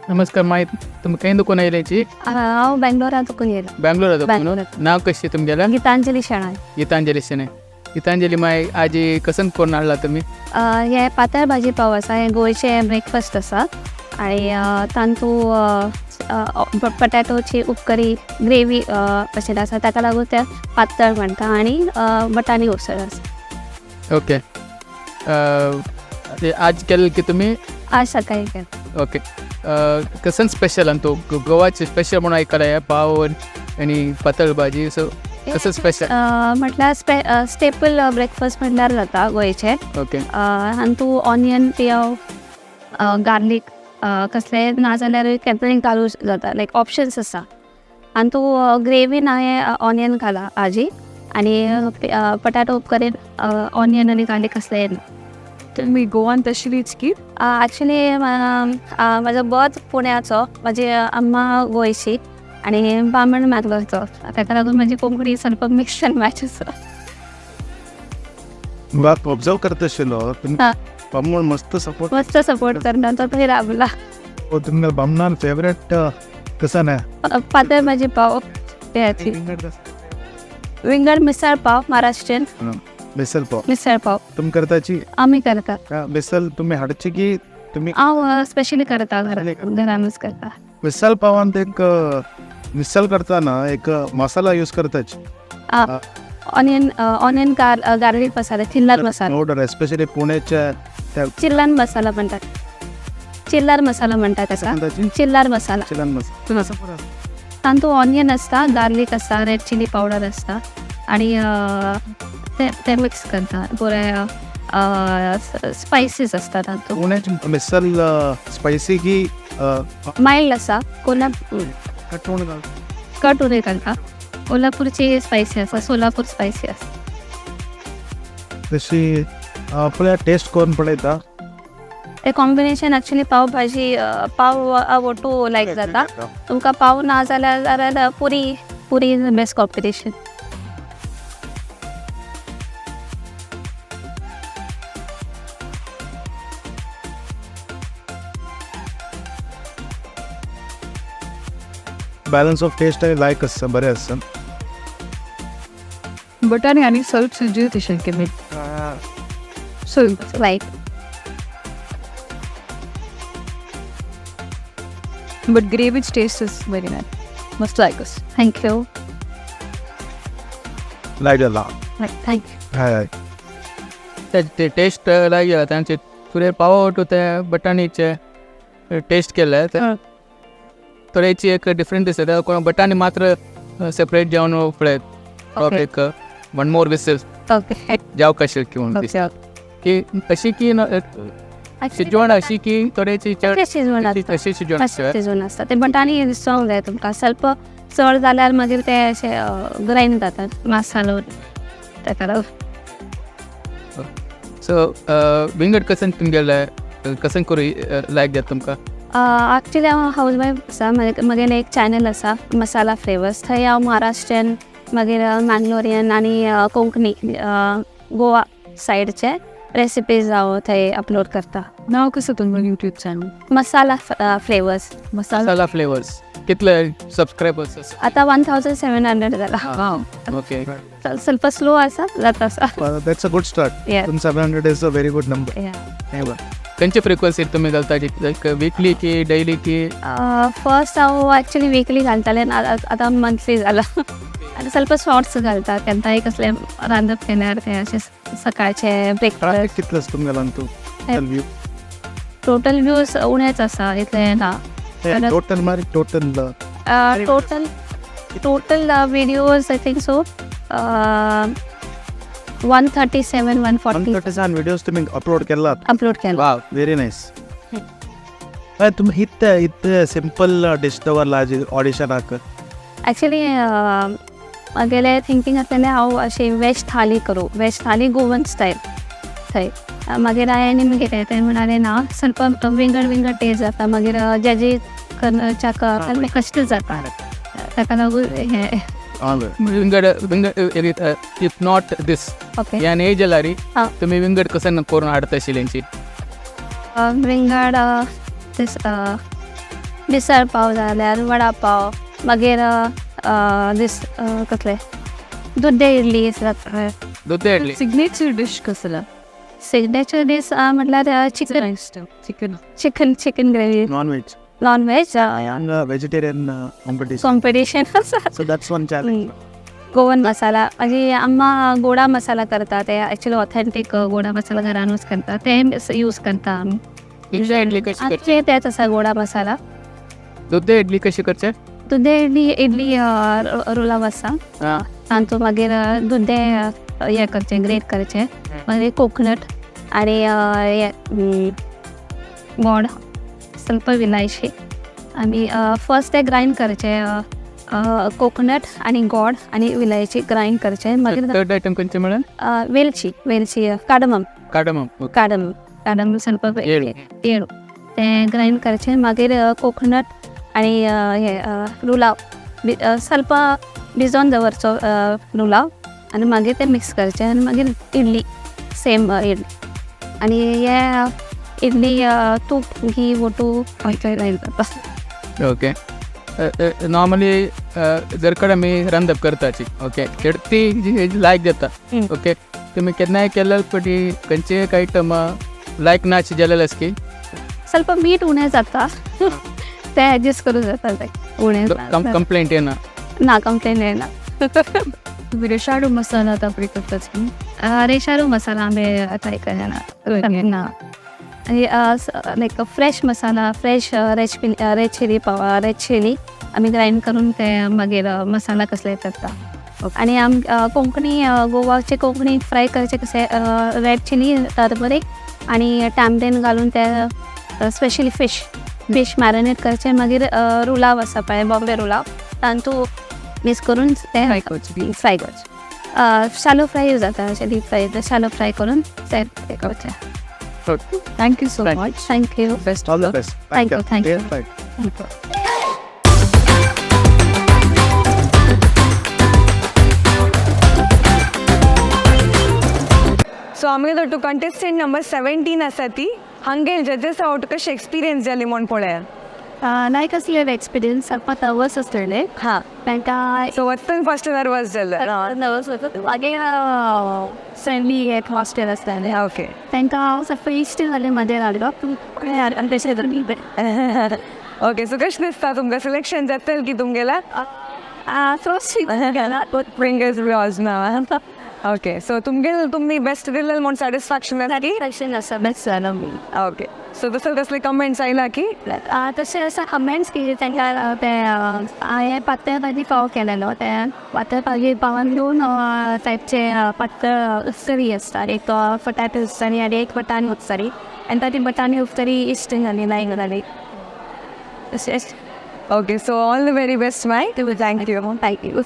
नमस्कार माई, तुमी खंय दुकान येयल्याची? हांव बेंगलोरान चुकून येयला. बँगलोर? बँगलोरात. नाव कशें तुमगेलें? गीतांजली शेणॉय. गीतांजली शेणय. गीतांजली माई, आजी कसन करून हाडला तुमी? हे पातळ भाजी पाव आसा, हें गोंयचें ब्रेकफास्ट आसा आनी तांतू पटॅटोची उपकरी ग्रेवी कशें आसा, ताका लागून ते पातळ म्हणटा आनी बटाणी उसळ आसा. ओके, ते आज केलें की तुमी? आज सकाळी केलें. ओके, कसन स्पेशल आनी तो गोवाचे स्पेशल म्हणून आयकलां हें पाव आनी पातळ भाजी, सो कसं स्पेशल? म्हटल्यार स्टेपल ब्रेकफास्ट म्हटल्यार जाता गोंयचें. आनी तूं ऑनियन, पियाव, गार्लीक कसलें नाजाल्यारूय केन्नाय घालूं जाता, लायक ऑप्शन्स आसा. आनी तूं ग्रेवीन हांवें ऑनियन घाला आजी आनी पटाटो उपकरीन ऑनियन आनी गार्लीक कसलें ना. तुम्ही गोवान तशलीच की? ॲक्च्युली म्हजो बर्थ पुण्याचो, म्हजी अम्मा गोंयची आनी बामण मार्गाचो, ताका लागून म्हजी कोंकणी सारको मिक्स अँड मॅच आसा. ऑब्झर्व करत आशिल्लो. बामण मस्त सपोर्ट. मस्त सपोर्ट करना, तो थंय रावला. तुमगे बामणान फेवरेट कसन आहे? पातळ भाजी पाव, तेची विंगड मिसळ पाव, महाराष्ट्रीयन. मिसल पाव. मिसळ पाव. तुमी करताची? आमी करता. मिसल तुम्ही हाडची की तुम्ही? हांव स्पेशली करता, घरानूच करता. मिसल पावान एक मिसल करताना एक मसाला यूज करताची. ऑनियन ऑनियन गार्लिक मसाला, चिल्लर मसाला. पावडर, एस्पेशली पुण्याच्या त्या. चिल्लर मसाला म्हणतात, चिल्लर मसाला म्हणतात ताका. चिल्लर मसाला. चिल्लर मसाला. तातूंत ऑनियन आसता, गार्लिक आसता, रेड चिली पावडर आसता आनी ते ते मिक्स करता, बरे स्पायसीस आसता तातूंत. पुण्याची मिसल स्पायसी की मायल्ड आसा. कोल्हापूर कट उणें घालता. कोल्हापूरची स्पायसी आसा, सोलापूर स्पायसी आसा. तशी पळया, टेस्ट करून पळयता. ते कॉम्बिनेशन एक्चुली पाव भाजी पाव आवडटू लायक जाता तुमकां पाव ना जाल्यार जाल्यार puri puri is the best combination. Balance of taste लायक आसता बरें आसता. बटाणे आनी स्वल्प शिजूत शक्य so like but ग्रेवीच taste is very nice, मस्त लायकस. Thank you. लायक जाला. Thank you. हय हय. ते टेस्ट लायक जाला तांचे तुरे पाव टू ते बटाणीचे टेस्ट केले ते थोडेची एक डिफरंट दिसता. कोण बटाणी मात्र सेपरेट जेवण पळयत एक वन मोर विसल ओके जावं कशें किंवा ओके की अशी की शिजवण अशी की थोडेची चड शिजवण आसता अशी शिजवण आसता. शिजवण आसता ते बटाणी स्ट्रॉंग जाय तुमकां स्वल्प चड जाल्यार मागीर ते अशें ग्रायंड जातात मसालो ताका लागून. सो विंगड कसन तुमगेले कसन करूं लायक जाता तुमकां? एक्चुली हांव हावज वायफ आसा. म्हगेलें एक चॅनल आसा मसाला फ्लेवर्स, थंय हांव महाराष्ट्रीयन मागीर मँगलोरियन आनी कोंकणी गोवा सायडचे रेसिपीज हांव थंय अपलोड करता. नाव कसं तुमचं YouTube channel? Masala flavours. Masala flavours. कितले सबस्क्रायबर्स आसा? आतां 1700 जाला. ओके. ಸ್ವಲ್ಪ स्लो आसा जाता आसा. That's a good start. Yeah. 700 is a very good number. खंयचे फ्रिक्वन्सीर तुमी घालता, लायक विकली की डेली की? फर्स्ट हांव एक्चुली विकली घालतालें, आतां मंथली जाला. आनी ಸ್ವಲ್ಪ शॉर्ट्स घालता केन्नाय कसलें रांदप केल्यार ते अशें सकाळचे ब्रेकफास्ट. ट्राफीक कितलो आसा तुमगेलो तूं व्ह्यू? टोटल व्यूज उणेच आसा इतले ना. Total Marie total total total videos I think so 137 140 137 videos तुम्ही अपलोड केला? अपलोड केला. वाव, व्हेरी नायस. हय, तुमी इतले इतले सिंपल डिश दवरला ऑडिशनाक. एक्चुली म्हगेलें थिंकींग आसलेलें हांव अशें वेज थाली करूं, वेज थाली गोवन स्टायल थंय. मागीर हांवें आनी कितें तें म्हणालें ना ಸ್ವಲ್ಪ विंगड विंगड टेस्ट जाता मागीर जेजी करच्याक कश्ट जाता ताका लागून हें. विंगड विंगड if not these okay ह्यान एज जाल्यार हां. तुमी विंगड कसन करून हाडटा आशिल्ली? विंगड मिसळ पाव जाल्यार वडा पाव मागीर दीस कसले दुद्दे इडली जाता. दुद्दे इडली सिग्नेचर डिश कसला? सिग्नेचर डीश म्हटल्यार chicken. Chicken chicken chicken gravy. Non veg. Non veg vegetarian competition competition आसा. So that's one challenge. Goan masala मागीर आम्मा गोडा मसाला करता ते एक्चुअली ऑथेंटीक गोडा मसाला घरानूच करता ते यूज करता आमी. दुद्दे इडली कशी करचे? आमचे तेच आसा गोडा मसाला. दुद्दे इडली कशी करचे? दुद्दे इडली इडली रोलाव आसा तांचो मागीर दुद्दे हें करचें ग्रेट करचें मागीर कोकनट आनी हें गोड ಸ್ವಲ್ಪ विलायची आमी फर्स्ट ते ग्रायंड करचें कोकनट आनी गोड आनी विलायची ग्रायंड करचें मागीर थर्ड आयटम खंयचें म्हळ्यार? वेलची वेलची कार्डमम. कार्डमम. कार्डमम कार्डमम ಸ್ವಲ್ಪ येळू तें ग्रायंड करचें मागीर कोकनट आनी हें रुलाव ಸ್ವಲ್ಪ भिजोवन दवरचो रुलाव आनी मागीर तें मिक्स करचें आनी मागीर इडली सेम इडली आनी हे इडली तूप घी वोटू जाता. ओके. नॉर्मली जर कडेन आमी रांदप करताची ओके ती लायक जाता ओके तुमी केन्नाय केल्यार पटी खंयचे एक आयटम लायक ना अशें जालेलें आसा की ಸ್ವಲ್ಪ मीठ उणें जाता तें एडजस्ट करूं जाता उणें कंप्लेंट येना? ना कंप्लेन येना. तुम्ही रेशाडू मसाला आता करताच? रेशारू मसाला आमी ट्राय करना ना. आनी like fresh masala fresh red chilli red chilli आमी ग्रायंड करून ते मागीर मसाला कसले करता. आनी आम कोंकणी गोवाचे कोंकणी फ्राय करचे कशें रेड चिली टर्मरीक आनी टॅमरीन घालून ते स्पेशली फिश फिश मॅरिनेट करचे मागीर रुलाव आसा पळय बॉम्बे रुलाव तांतू मिक्स करून ते फ्राय करचे. फ्राय करचे. शालो फ्राय जाता अशें डीप फ्राय शालो फ्राय करून ते करचें. Thank you so much. Thank you. Best All the best. Thank you, thank you. Bye. So आमगे तो कंटेस्टंट नंबर 17 आसा ती हांगेल जजेसा आवट कशें एक्सपिरियन्स जाली म्हूण पळया. लायक आसलेले एक्सपिरियन्स सारको नर्वस आसलेले. हां, तांकां सो वचून फर्स्ट नर्वस जालें. नर्वस वता मागीर फ्रेंडली एक हॉस्टेल आसताले. ओके. तांकां हांव सारको इश्ट जालें मदें लागलो. तशें. ओके, सो कशें दिसता तुमकां सिलेक्शन जातलें की तुमगेल्या? फिंगर्स क्रॉस ना. ओके, सो तुमगेल तुमी बेस्ट दिलें म्हूण सॅटिस्फॅक्शन आसा की? सॅटिस्फॅक्शन आसा, बेस्ट जालो. ओके, सो तसले तसले कमेंट्स आयला की? तशें आसा कमेंट्स की तांकां ते हांवें पातळ भाजी पाव केलेलो. ते पातळ भाजी पावान दोन टायपचे पातळ करी आसता, एक पटाटो उस्तरी आनी एक बटाणी उस्तरी, आनी ताची बटाणी उस्तरी इश्ट जाली, लायक जाली तशेंच. Okay, so all the very best my. Thank you. Thank you.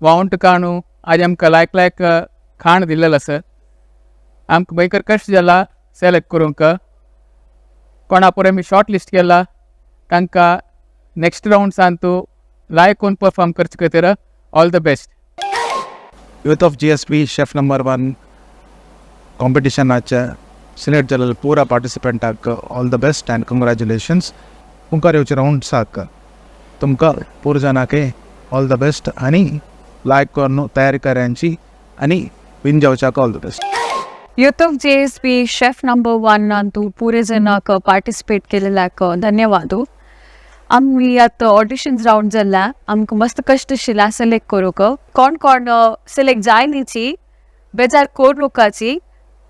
वावंट काणू आज आमकां लायक लायक खाण दिल्लें आसा. आमकां भयंकर कश्ट जाला सिलेक्ट करूंक. कोणा पळय आमी शॉर्ट लिस्ट केला तांकां नेक्स्ट रावंड्सान तूं लायक कोण परफॉर्म करचे खातीर all the best. Youth of GSB chef number 1 कॉम्पिटिशनाचे select जालेले पुरा पार्टिसिपंटाक all the best and congratulations. मुखार येवचे रावंड्साक तुमकां पूर जाणाके ऑल the best आनी लायक करून तयारी करांची आनी win जावच्याक all the best. Youth of JSB chef number 1 ಅಂತೂ ಪೂರೆ ಜನಕ್ಕೆ ಪಾರ್ಟಿಸಿಪೇಟ್ केलेल्याक धन्यवाद. आमी आतां ऑडिशन्स रावंड जाल्ला, आमकां मस्त कश्ट आशिल्ला सिलेक्ट करूंक. कोण कोण सिलेक्ट जायनीची बेजार कोर लोकाची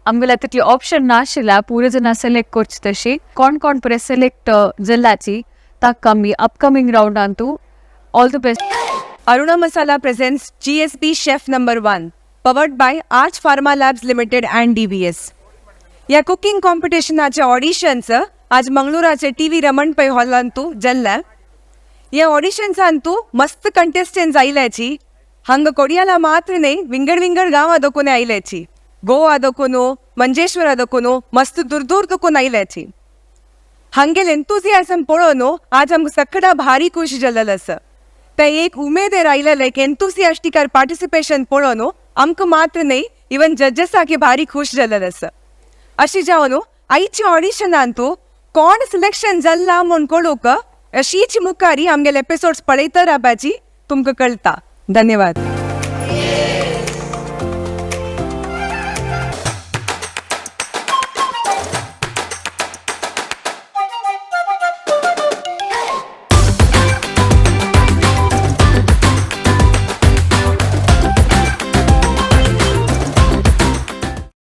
आमगेल्या तितली ऑप्शन नाशिल्ला पुरे जाणां सिलेक्ट करची तशी. कोण कोण पळय सिलेक्ट जाल्ल्याची ताका आमी upcoming रावंडांतू all the best. Aruna Masala presents GSB Chef Number 1, powered by Arch Pharma Labs Limited and DBS. या कुकिंग कॉम्पिटिशनाचे ऑडिशन्स आज मंगळूराचे TV Raman पै हॉलांतू जाल्ले. या ऑडिशन्सांतू मस्त कंटेस्टंट्स आयल्याची. हांगा कोडियाला मात्र न्हय, विंगड विंगड गांवां दोकून आयल्याची. गोवा दोकून, मंजेश्वरा दोकून, मस्त दूर दूर दोकून आयल्याची. हांगेल एंतुजियाजम पळोवन आज आमकां सगळा भारी खुश जाल्लें आसा. ते एक उमेदीर आयलेले एक एंतुसियास्टिक पार्टिसिपेशन पळोवन आमकां मात्र न्हय, इवन जजेसाक भारी खुश जाल्लें आसा. अशी जावन आयच्या ऑडिशनांतू कोण सिलेक्शन जाल्ला म्हूण कळूंक अशीच मुखारी आमगेले एपिसोड्स पळयत रावपाची तुमकां कळटा. धन्यवाद.